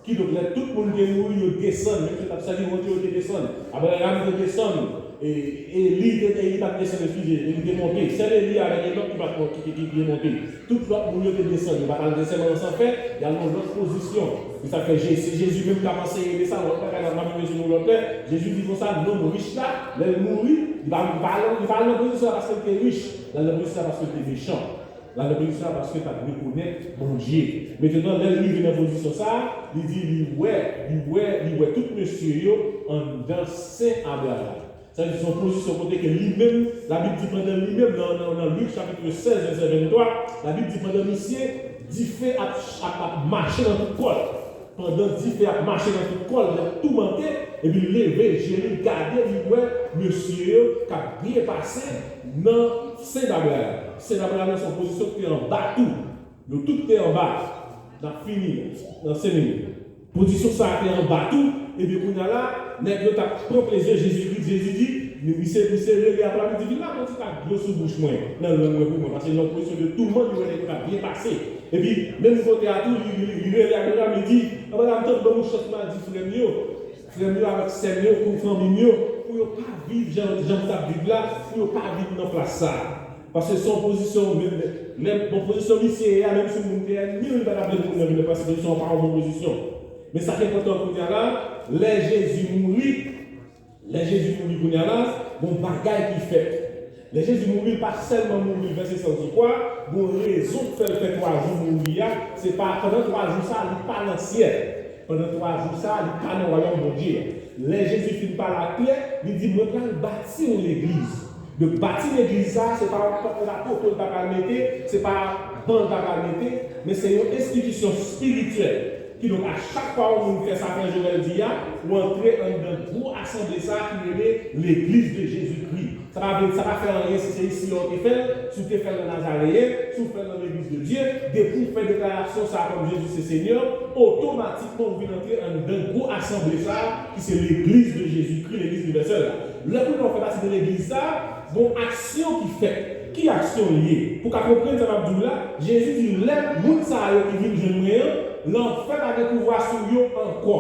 Kidonk, lè tout moun te mouri, yo desann, menm si yo t ap sèvi Bondye, yo te desann. Abraram te desann, e, Eli te, Eli pa t desann, eskize, Eli te monte. Sèl Eli avèk Enòk ki pa t, ki, ki, ki, ki te monte. Tout lòt moun yo te desann, yo pa t al nan sèmans anfè, y al nan lòt pozisyon. E sa fè Je-, se Jezi menm k ap anseye de sa, lòt bagay la, m ap rive sou nou lòt lè. Jezi di konsa, nonm rich la, lè l mouri, li pa, li pa al, li pa al nan pozisyon la paske l te rich, l al nan pozisyon la paske l te mechan. L al nan pozisyon la paske l pa t rekonèt Bondye. Mentnan, lè l rive nan pozisyon sa a, li di li wè, li wè, li wè tout mesye yo anndan sen Abraram. Sa vle di se yon pozisyon kote ke li menm, Labib di pandan li menm, nan, nan, nan Lik chapit sèz, vèsè venntwa, Labib di pandan misye, dife ap, ap, ap mache nan tout kò l. Pandan dife ap mache nan tout kò l, l ap toumante, epi l leve je li, l gade, li wè mesye yo k ap byen pase nan sen Abraram. Sen Abraram nan se yon pozisyon ki te anba tou. Yo tout te anba. N ap fini nan senk minit. Pozisyon sa a te anba tou, epi kounye a la, nèg yo t ap pran plezi, Jezi Kris, Jezi di, misye, misye rele a, li di, vin la, pran ti tak dlo sou bouch mwen, nan lang mwen pou mwen, paske nan pozisyon de touman, li wè nèg yo t ap byen pase. Epi, menm kote a tou, li, li, li rele Abraram, li di, Abraram, tann ban m yon chans, m al di frè m yo, frè m yo avèk sè m yo, pou fanmi m yo, pou yo pa viv jan, jan m t ap viv la, pou yo pa viv nan plas sa a. Paske se yon pozisyon, menm, menm, bon, pozisyon misye ye a, menm si moun te ènmi l, li pa t ap vle moun nan vin nan plas, pozisyon an pa yon bon pozisyon. Men sa ki enpòtan kounye a la, lè Jezi mouri, lè Jezi mouri kounye a la, gon bagay ki fèt. Lè Jezi mouri, li pa sèlman mouri vèse san sou kwa, gon rezon k fè l fè twa jou mouri a, se pa pandan twa jou sa a, li pa nan syèl. Pandan twa jou sa a, li pa nan wayòm Bondye a. Lè Jezi fin pale ak Pyè, li di, mwen pral bati yon legliz. Donk, bati legliz sa a, se pa yon pòt drapo l ta pral mete, se pa ban l ta pral mete, men se yon enstitisyon espirityèl. Kidonk, a chak fwa yon moun fè sa Frè Joel di a, ou antre anndan gwo asanble sa a ki rele Legliz de Jezikri. Sa pa vle, sa pa fè anyen si se isi a w te fè l, si w te fè l nan Nazareyen, si w fè l nan Legliz de Dye, depi w fè deklarasyon sa a kòm Jezi se Senyè, otomatikman ou vin antre anndan gwo asanble sa a ki se Legliz de Jezikri, Legliz inivèsèl la. Lè kounye a w fè pati de legliz sa a, gon aksyon ki fèt. Ki aksyon l ye? Pou w ka konprann sa m ap di w la, Jezi di, lè moun sa a yo ki vin jwenn mwen an, lanfè pa gen pouvwa sou yo ankò.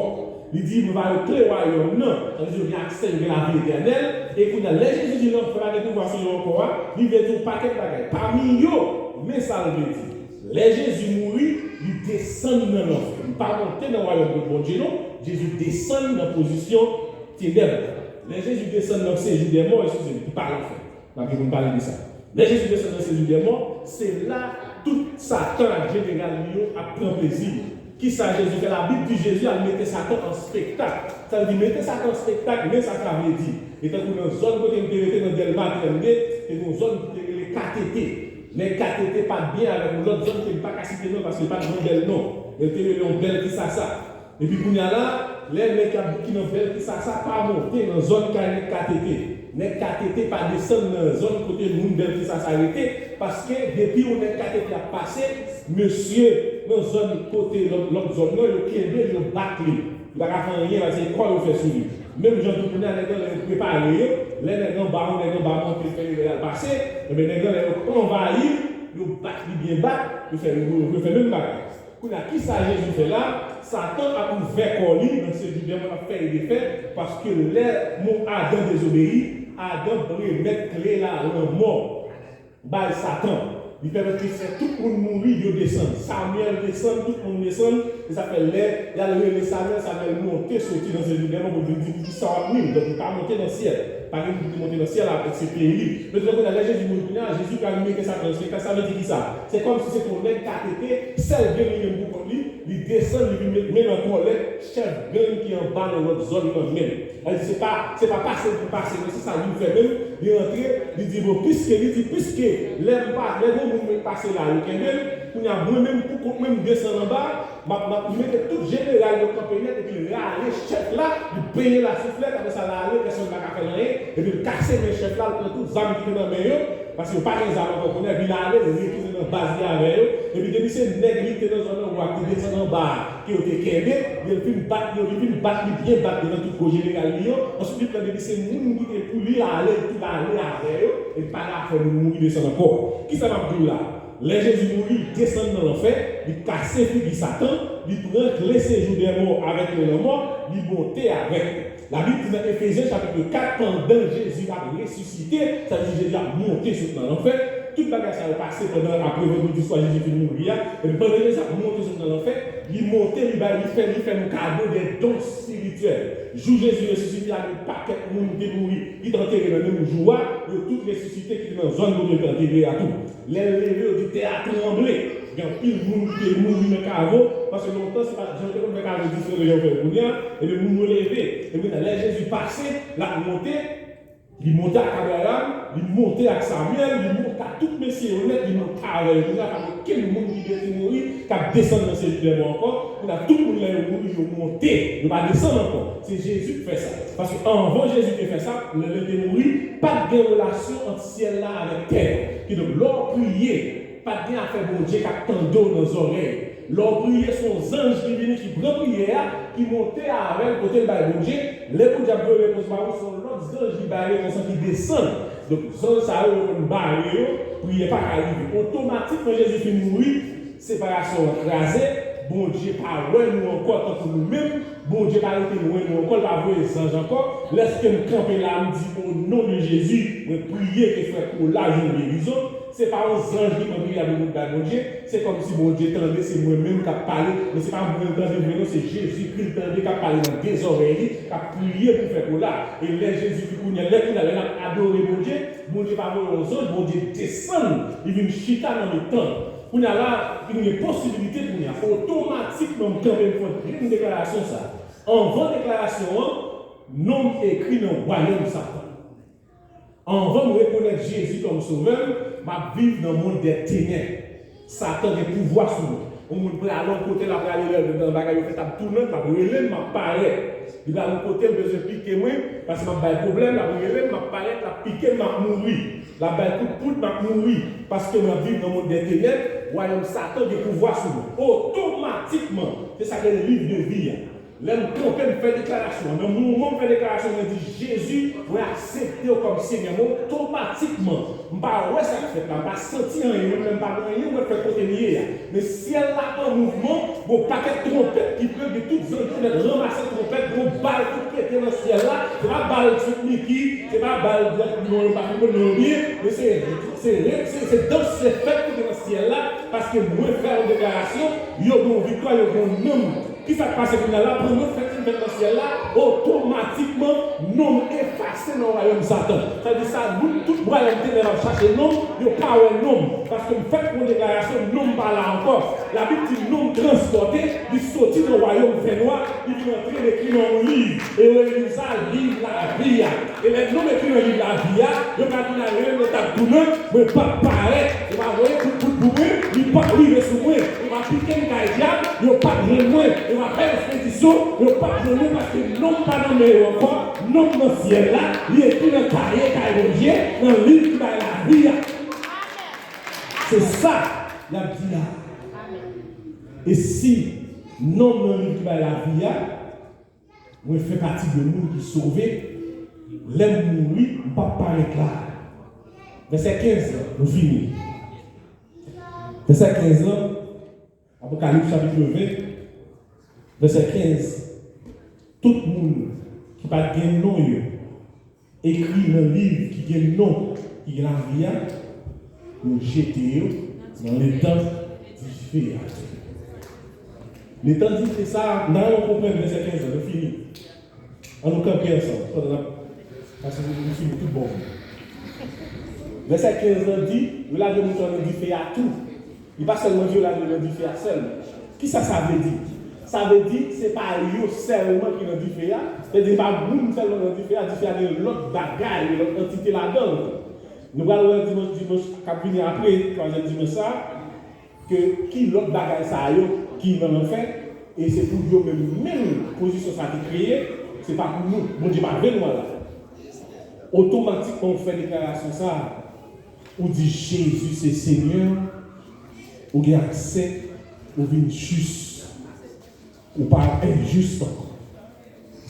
Li di, mwen ba yo kle wayòm nan. Sa vle di, yo gen aksè, yo gen lavi etènèl. E kounye a, lè Jezi di, lanfè pa gen pouvwa sou yo ankò a, li vle di yon pakèt bagay. Pami yo, men sa l vle di. Lè Jezi mouri, li desann nan lanfè. Li pa monte nan wayòm Bondye, non. Jezi desann nan pozisyon tenèb. Lè Jezi desann nan sejou dè mò, eskize m, ki pa lanfè. M ap gen pou m pale de sa. Lè Jezi desann nan sejou dè mò, se la tout Satan ak jeneral li yo ap pran plezi. Kisa Jezi fè? Labib di Jezi al mete Satan an spektak. Sa vle di mete Satan an spektak, men sa sa vle di. E tankou nan zòn kote m te rete nan Dèlma trannde, te gen yon zòn ki te rele K T T. Nèg K T T pa t byen avèk yon lòt zòn ke m pa ka site non paske l pa t gen yon bèl non. Men l te rele yon bèl kisasa. Epi kounye a la, lè nèg k ap ki nan bèl kisasa pa monte nan zòn kay nèg K T T, nèg K T T pa desann nan zòn kote moun bèl kisasa rete, paske depi yon nèg K T T ap pase, mesye nan zòn kote lòt, lòt zòn nan, yo kenbe l, yo bat li. Li pa ka fè anyen, paske kò yo fè sou li. Menm jan tou kounye a, nèg lan lè yo prepare yo, lè nèg anba, yon nèg anba monte fè yo al pase, ebyen nèg lan lè yo anvayi, yo bat li byen bat, yo fè, yo, yo fè menm bagay. Kounye a, kisa Jezi fè la? Satan ap ouvè kò li nan sejou dèmon, l ap fè e defè, paske lè moun Adan dezobeyi, Adan remèt kle la lanmò bay Satan. Li pèmèt li fè tout moun mouri, yo desann. Samyèl desann, tout moun desann. E sa fè lè y al rele Samyèl, Samyèl monte soti nan sejou dèmon pou l vin di, poukisa w ap nwi m? Donk, li pa monte nan syèl. Pa gen moun ki te monte nan syèl la, eksepte li. Men kounye a, lè Jezi mouri kounye a, Jezi pral mete Satan nan spektak. Sa vle di kisa? Se kòmsi se te yon nèg K T T, sèl gang li menm pou kont li, li desann, li vin met men nan kòlèt chèf gang ki anba nan lòt zòn nan menm. Sa vle di se pa, se pa pase l pou pase, men se sa l vin fè menm. Li antre, li di, bon, piske, li di, piske lè m pa, lè gen moun mwen pase la, yo kenbe l, kounye a, mwen menm, pou kont mwen, m desann anba, M ap, m ap mete tout jeneral yo kanpe nèt, epi l rale chèf la, li benyen l a souflèt, apre sa l ale, pèsonn pa ka fè l anyen, epi l kase men chèf la, l pran tout zam ki te nan men yo, paske yo pa gen zam ankò kounye a, epi l ale, l retounen nan baz li avè yo, epi depi se nèg li te nan zòn nan, ou a te desann anba a, ke yo te kenbe, li fin bat yo, li fin bat li byen bat devan tout gwo jeneral li yo, answit li pran depi se moun ki te pou li ale, li tou ale avè yo, epi pa gen afè moun mouri desann ankò. Kisa m ap di w la? Lè Jezi mouri, li desann nan lanfè, li kase figi Satan, li pran kle sejou dèmon avèk kle lanmò, li monte avèk li. Labib di nan Efezyen chapit kat, pandan Jezi ap resisite, sa vle di Jezi ap monte sot nan lanfè, tout bagay sa yo pase pandan apre vandredi swa Jezi fin mouri a, epi pandan Jezi ap monte sot nan lanfè, li monte, li bay, li fè, li fè nou kado de don espirityèl. Jou Jezi resisite a, gen pakèt moun ki te mouri, ki te antere nan menm jou a, yo tout resisite ki te nan zòn kote yo te antere a tou. Lè l leve, yo di tè a tranble. Gen anpil moun ki te mouri nan kavo, paske lontan se pa t jan yo te konn fè kavo diferan de jan yo fè l kounye a, ebyen moun yo leve. Ebyen lè Jezi pase, l ap monte, li monte ak Abraram, li monte ak Samyèl, li monte ak tout mesye yo nèt, li monte avè yo. Kounye a pa gen okenn moun ki byen ki mouri, k ap desann nan sejou dèmon ankò. Kounye a tout moun lè yo mouri, yo monte, yo pa desann ankò. Se Jezi k fè sa. Paske anvan Jezi te fè sa, lè l te mouri, pa t gen relasyon ant syèl la avèk tè a. Kidonk, lè w priye, pa t gen afè Bondye k ap tande w nan zòrèy. Lè w priye, se yon zanj ki vini, ki pran priyè a, ki monte avè l kote l bay Bondye. Lè Bondye ap voye repons ba ou, se yon lòt zanj li bay repons lan ki desann. Donk, zanj sa yo, yo konn bare yo, priyè pa ka rive. Otomatikman, Jezi fin mouri, separasyon an kraze, Bondye pa wè nou ankò tankou nou menm, Bondye pa rete lwen nou ankò, l pa voye zanj ankò. Lèske m kanpe la, m di, "O non de Jezi, mwen priye ke frè Kola jwenn gerizon." Se pa yon zanj ki pran priyè a pou moun bay Bondye. Se kòmsi Bondye tande, se mwen menm k ap pale, men se pa mwen l tande vre non, se Jezikri l tande k ap pale nan de zòrèy li, k ap priye pou frè Kola. E lè Jezikri kounye a, lè kounye a, lè n ap adore Bondye, Bondye pa voye yon zanj, Bondye desann, li vin chita nan mitan. Kounye a la, li gen posibilite kounye a. Otomatikman, m kanpe m fè yon grenn deklarasyon sa. Anvan deklarasyon an, non m ekri nan wayòm Satan. Anvan m rekonèt Jezi kòm Sovè m, m ap viv nan mond dè tenèb. Satan gen pouvwa sou mwen. Yon moun prale yon kote, l ap rale lè nan bagay yo fèt ap tounen, l ap rele m, m ap parèt. Li prale yon kote, l bezwen pike mwen, paske m ap bay pwoblèm, l ap rele m, m ap parèt, l ap pike m, m ap mouri. L ap bay kout poud, m ap mouri. Paske m ap viv nan mond dè tenèb, wayòm Satan gen pouvwa sou mwen. Otomatikman, se sa k rele liv de vi a. Lè m kanpe, m fè deklarasyon an. Nan moman m fè deklarasyon an, mwen di, "Jezi, mwen aksepte w kòm Senyè mwen." Otomatikman, m pa wè sa k fèt la, m pa santi anyen, mwen menm pa gen anyen mwen fè kote m ye a. Men syèl la an mouvman, gon pakèt twonpèt ki ple, gen tout zanj ki mèt ranmase twonpèt, gon bal ki pete nan syèl la. Se pa bal Sweet Micky, se pa bal Black, non, yo pa konprann non yo byen, men se, se, se, se dans se fèt ki te nan syèl la, paske mwen fè yon deklarasyon, yo gen yon viktwa, yo gen yon nanm. Kisa k pase kounye a la? Pandan m fè fèt nan syèl la, otomatikman, nonm efase nan wayòm Satan. Sa vle di sa, moun tout wayòm tenèb ap chache nonm, yo pa wè nonm. Paske m fèk fè yon deklarasyon, nonm pa la ankò. Labib di nonm transpòte, li soti nan wayòm fènwa, li vin antre, l ekri nan yon liv. E yo rele liv sa, liv lavi a. E lè nonm ekri nan liv lavi a, yo ka vin al rele mwen, t ap tounen, mwen p ap parèt. Yo va voye kout poud pou mwen, li p ap rive sou mwen. Yo va pike m kay dyab, yo p ap jwenn mwen. Yo va fè m ekspedisyon, yo p ap jwenn mwen paske non m pa nan men yo ankò. Non m nan syèl la, li ekri nan kaye kay Bondye, nan liv ki bay lavi a. Se sa y ap di la. E si non m nan liv ki bay lavi a, mwen fè pati de moun ki sove. Lè m mouri, m p ap parèt la. Vèsè kenz lan, nou fini. Vèsè kenz lan, Apokalips chapit ven, vèsè kenz. Tout moun ki pa t gen non yo ekri nan liv ki gen non, ki gen lavi a, yo jete yo nan letan dife a. Letan dife sa, n a konprann vèsè kenz lan, nou fini. An nou kanpe ansanm, pandan n ap, paske nou fini tout bon. Vèsè kenz lan di, yo lage moun sa nan dife a tou. Li pa sèlman di yo lage yo nan dife a sèlman. Kisa sa vle di? Sa vle di, se pa yo sèlman ki nan dife a, se di pa moun sèlman nan dife a, dife a gen lòt bagay, gen lòt antite ladan l. Nou pral wè dimanch, dimanch k ap vini apre, twazyèm dimanch sa, ke ki lòt bagay sa yo ki nan lanfè, e se pou yo menm, menm pozisyon sa te kreye, se pa pou nou. Bondye pa vle nou al la. Otomatikman, ou fè deklarasyon sa, ou di Jezi se Senyè, ou gen aksè, ou vin jis. Ou pa enjis ankò.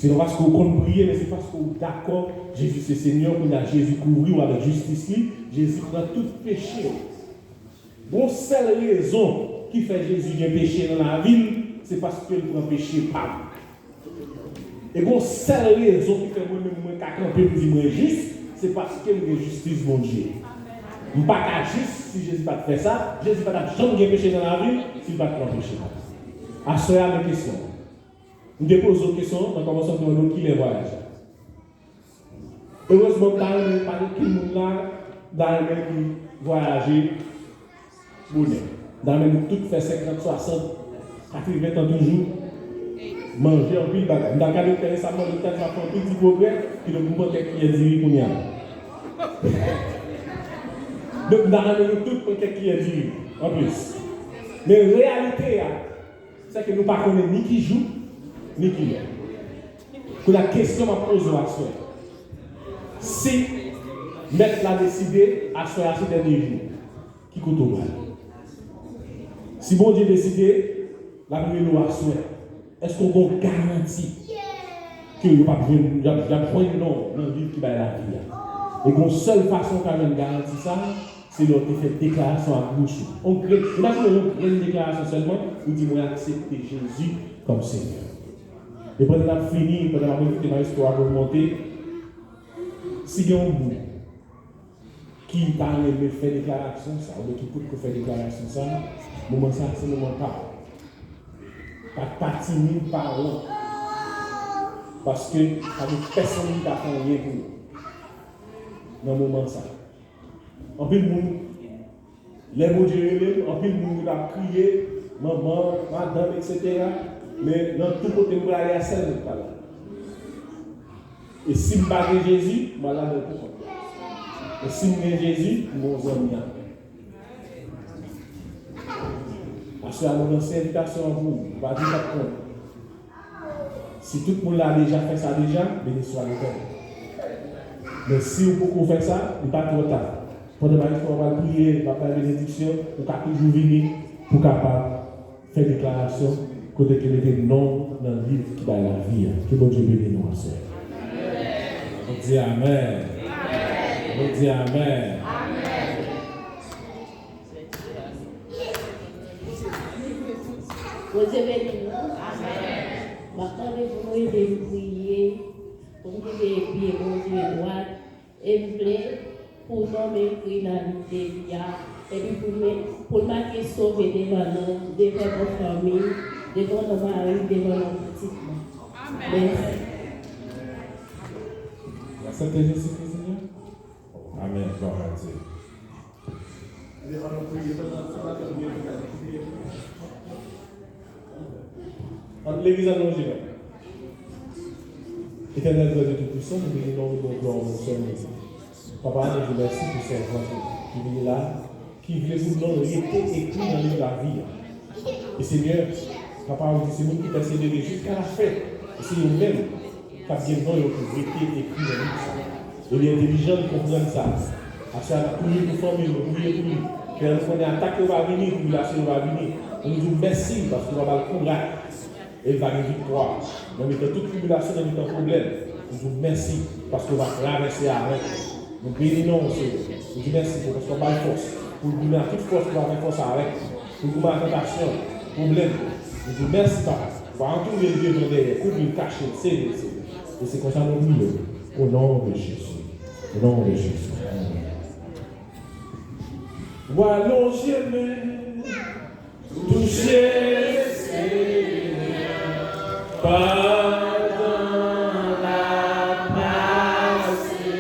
Se pa paske ou konn priye, men se paske ou dakò Jezi se Senyè, kounye a Jezi kouvri w avèk jistis li, Jezi pran tout peche w. Gon sèl rezon ki fè Jezi gen peche nan lavi l, se paske l pran peche pa m. E gon sèl rezon ki fè mwen menm mwen ka kanpe m di mwen jis, se paske m gen jistis Bondye. M pa ka jis si Jezi pa t fè sa, Jezi pa t ap janm gen peche nan lavi l si l pa t pran peche pa m. Aswè a, men kesyon. M te poze w kesyon nan kòmansman, m te mande w kilè vwayaj la. Erezman, m ta renmen pa gen okenn moun la, m ta renmen ki vwayaje bonè. M ta renmen nou tout fè senkant, swasant, katreven tan toujou, manje anpil bagay. M t al gade doktè resaman, doktè di m ap fè anpil ti pwogrè, kidonk m pran kèk kiyè diri kounye a. Donk, m ta renmen nou tout pran kèk kiyè diri anplis. Men reyalite a, se ke nou pa konnen ni ki jou, ni ki lè. Kounye a, kesyon m ap poze w aswè, si Mèt la deside aswè a se dènye jou, ki kote w pral? Si Bondye deside l ap rele w aswè, èske w gen yon garanti ke yo p ap jwenn, y ap, y ap jwenn non w nan liv ki bay lavi a? E gen yon sèl fason w ka jwenn garanti sa a, se lè w te fè deklarasyon ak bouch ou. Yon grenn, imajine yon grenn deklarasyon sèlman, ou di, "Mwen aksepte Jezi kòm Senyè." E pandan n ap fini, pandan m ap envite mayestwo a pou l monte, si gen yon moun ki ta renmen fè deklarasyon sa, oubyen ki potko fè deklarasyon sa, moman sa, se moman pa w. Pa, pa timid, pa wont. Paske pa gen pèsonn ki ka fè anyen pou ou nan moman sa. Anpil moun, lè Bondye rele m, anpil moun yo t ap kriye, manman, madanm, etsetera. Men nan tout kote m prale a, sèl mwen k pa la. E si m pa gen Jezi, m al ladan l poukont mwen. E si m gen Jezi, m gon zanmi avè l. Aswè a, nou lanse envitasyon an pou ou. Ou pa di w p ap konnen. Si tout moun la deja fè sa deja, beni swa Letènèl. Men si w poko fè sa, li pa twò ta. Pandan mayestwo a pral priye, l ap bay benediksyon, ou ka toujou vini pou w kapab fè deklarasyon kote ke mete non w nan liv ki bay lavi a. Ke Bondye beni nou aswè. Nou di amèn. Nou di amèn. Bondye beni nou. M ap mande pou nou ede m priye, pou m kenbe pye Bondye dwat. E m vle pou non m ekri nan liv de vi a, epi pou m, pou l make sove devan non, devan non fanmi, devan non mari, devan non pitit mwen. Mèsi. Aksepte Jezi Kris, Senyè? Amèn. Glwa a Dye. Ann legliz an lonje men. Etènèl Bondye Toupisan, nou beni non, nou ba w glwa, nou sèl nou. Papa, nou di w mèsi pou sèvant ou ki vini la, ki vle pou non l rete ekri nan liv lavi a. E Senyè, Papa, ou di se moun ki pèsevere jiska lafen, e se yo menm k ap gen non yo ki rete ekri nan liv sa. E li entèlijan, li konprann sa. Aswè a, n ap priye pou fanmi l, nou priye pou li. Kè nou konnen atak yo va vini, tribilasyon yo va vini. Nou di w mèsi paske w va ba l kouraj. E l va gen viktwa nan mitan tout tribilasyon, nan mitan pwoblèm. Nou di w mèsi paske w va travèse avèk nou. Nou beni non w, Senyè. Nou di w mèsi pou paske w ba l fòs pou l goumen ak tout fòs, pou l pa fè fòs avèk, pou l goumen ak tantasyon, pwoblèm. Nou di w mèsi, Papa. W va antoure l devan, dèyè, kouvri l, kache l, sele l, Senyè. E se konsa nou priye. O non de Jezi. O non de Jezi. Amèn. W alonje men, touche Senyè, pandan l ap pase.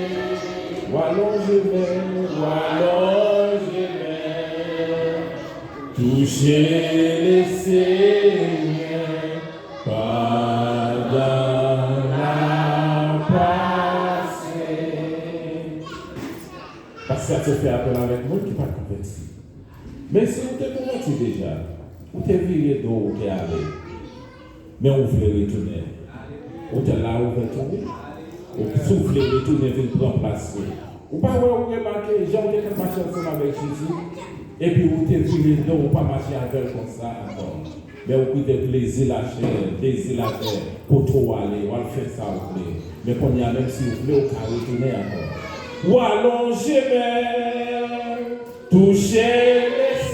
W alonje men, w alonje men, touche Senyè, pandan l ap pase. Paske sa te fè apèl avèk moun ki pa t konvèti. Men si ou te konvèti deja, ou te vire do w, ou te ale, men ou vle retounen, ou te la ouvè tou wi. Ou, si w vle retounen vin pran plas li, ou pa wè, ou remake jan w te konn mache ansanm avèk Jezi, epi ou te vire do w, ou pa mache avè l konsa ankò. Men ou kite plezi lachè, dezi lachè, pote w ale, w al fè sa w vle. Men kounye a, menm si w vle, ou ka retounen ankò. W alonje men, touche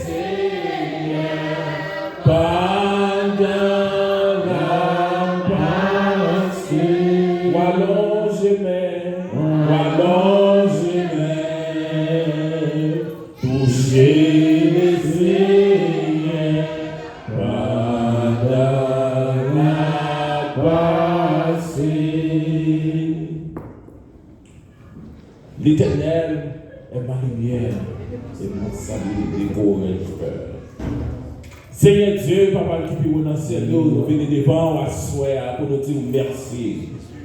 Senyè, pandan l ap pase. W alonje men, w alonje men, touche Senyè, pandan l ap pase. L'Éternel est ma lumière et mon salut, de quoi aurais-je peur? Senyè Dye, Papa ki pi wo nan syèl yo, nou vini devan w aswè a pou nou di w mèsi.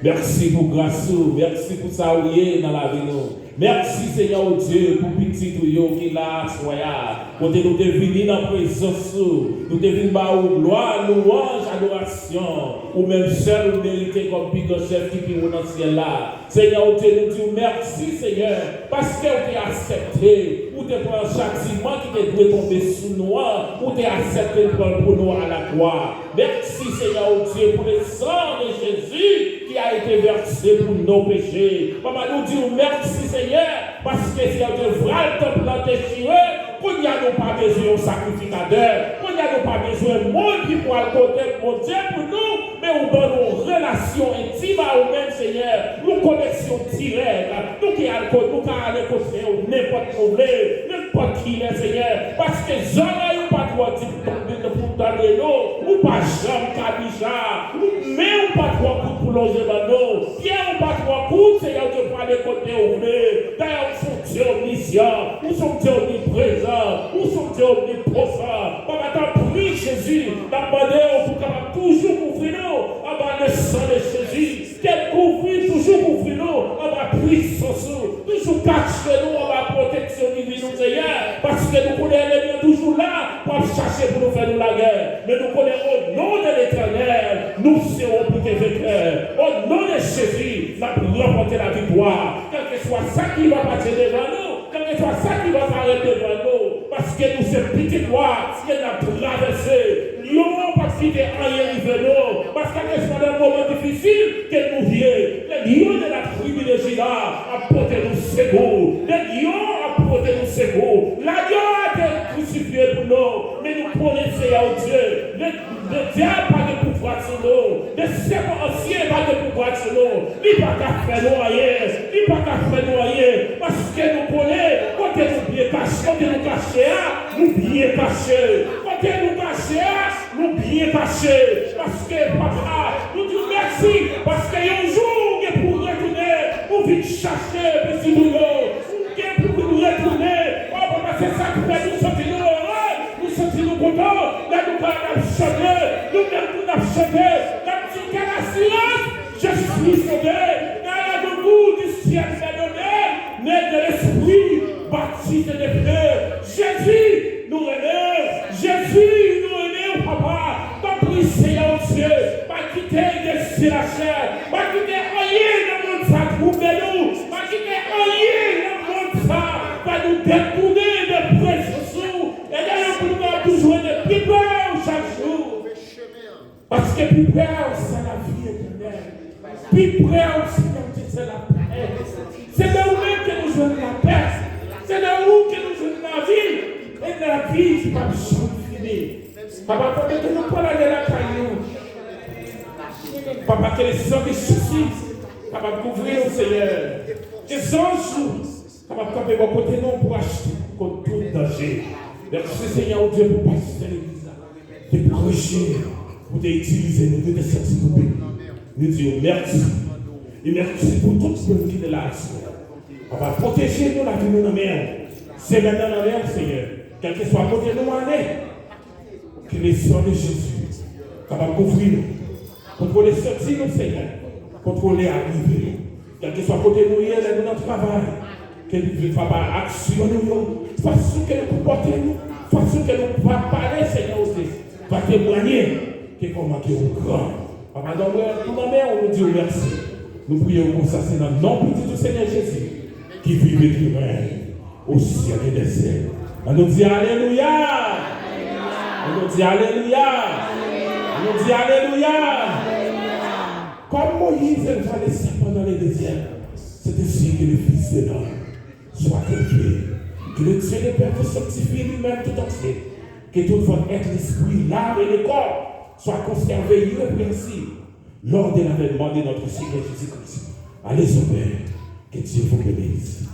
Mèsi pou gras ou, mèsi pou sa ou ye nan lavi nou. Mèsi, Senyè ou Dye, pou pitit ou yo ki la aswè a, kote nou te vini nan prezans ou, nou te vin ba ou glwa, louwanj, adorasyon. Ou menm sèl ou merite kòm pi gran chèf ki pi wo nan syèl la. Senyè ou Dye, nou di w mèsi, Senyè, paske ou te aksepte, ou te pran chatiman ki te dwe tonbe sou nou an, ou te aksepte l pran l pou nou alakwa. Mèsi, Senyè ou Dye, pou le sang de Jésus qui a été versé pour nos péchés. Papa, nou di w mèsi, Senyè, paske si yo te vral tanp lan dechire, kounye a nou pa bezwen yon sakrifikatè, kounye a nou pa bezwen moun ki pral kote Bondye pou nou, men ou ban nou yon relasyon entim a ou menm, Senyè, yon koneksyon dirèk. Nou ki al ko-, nou ka ale kote w nenpòt nou vle, nenpòt kilè, Senyè, paske zòrèy ou pa twò di pou tande nou, ou pa janm kabija, ou men ou pa twò kout pou lonje ban nou, pye ou pa twò kout, Senyè, ou te pwale kote ou vle. Dayè, ou se yon Dye omnisyan, ou se yon Dye omniprezan, ou se yon Dye omniposan. Papa, tanpri, Jezi, n ap mande w pou w kapab toujou kouvri nou anba le sang de Jésus. Ke l kouvri, toujou kouvri nou anba pwisans ou. Toujou kache nou anba pwoteksyon divin ou, Senyè, paske nou konnen lènmi an toujou la pou ap chache pou nou fè nou lagè. Men nou konnen, o non de Letènèl, nou se yon bouke venkè. O non de Jezi, n ap ranpòte laviktwa. Kèlkeswa sa ki va pase devan nou, kèlkeswa sa ki va parèt devan nou, paske nou se pitit wa, e n ap travèse. Lyon an p ap kite anyen rive nou, paske kèlkeswa nan moman difisil ke nou ye, le lion de la tribu de Juda ap pote nou sekou. Le lion ap pote nou sekou. Lagyon an te krisifye pou nou, men nou konnen, Senyè Dye, le, le dyab pa gen pouvwa sou nou, le sèpan ansyen pa gen pouvwa sou nou. Li pa ka fè nou anyen, li pa ka fè nou anyen, paske nou konnen kote nou byen kache, kote nou kache a, nou byen kache. Kote nou kache a, nou byen kache. Paske, papa, nou di w mèsi, paske yon jou ou gen pou retounen, ou vin chache pitit ou yo, ou gen pou vin retounen. O papa, se sa k fè nou santi nou ere, nou santi nou kontan, lè nou ka ap chante, nou menm nou ap chante, n ap di kèl asirans, je suis sauvé, car la de vous du ciel m'est donné, né de l'esprit, baptisé de feu. Jezi, nou renmen w. Jezi, nou renmen w, papa. Tanpri, Seyè Dye, pa kite dezi lachè, pa kite anyen nan mond sa twouble nou, pa kite anyen nan mond sa fè nou detounen de prezans ou. Ede nou pou nou ka toujou rete pi pre w chak jou. Paske pi pre w, se lavi etènèl. Pi pre w, Seyè Dye, se lapè. Se nan ou menm ke nou jwenn lapè. Se nan ou ke nou jwenn lavi. E lavi ki p ap janm fini. Papa, pandan ke nou pral ale lakay nou, papa, ke le san de Jezi kapab kouvri nou, Seyè. Ke zanj ou kapab kanpe bò kote nou pou achte nou kont tout danje. Mèsi, Seyè, o Dye, pou pastè legliz la. Te preche, ou te itilize nou, nou te santi nou beni. Nou di w mèsi. E mèsi pou tout moun ki te la aswè. Papa, pwoteje nou, lavi nou nan men w. Semèn nan nan men w, Seyè. Kèlkeswa kote nou ale, ke le san de Jezi kapab kouvri nou. Kontwole soti nou, Seyè. Kontwole arive nou. Kèlkeswa kote nou ye, lè nou nan travay, ke nou vin, papa, aksyon nou yo, fason ke nou konpòte nou, fason ke nou va pale, Seyè, osi, va temwanye ke kòman ke ou gran. Papa, nou mwen nou nan men w, nou di w mèsi. Nou priye w konsa, se nan non pitit ou, Seyè Jezi, ki viv e ki règne au ciel et des cieux. An nou di alelouya! An nou di alelouya! An nou di alelouya! Comme Moïse éleva le serpent dans le désert, c'est ainsi que le Fils de l'homme soit élevé. Que le Dieu de Père te sanctifie lui-même tout entier. Que tout votre être, l'esprit, l'âme et le corps soient conservés irrépréhensibles lors de l'avènement de notre Seigneur Jésus-Christ. Allez au Père. Que Dieu vous bénisse.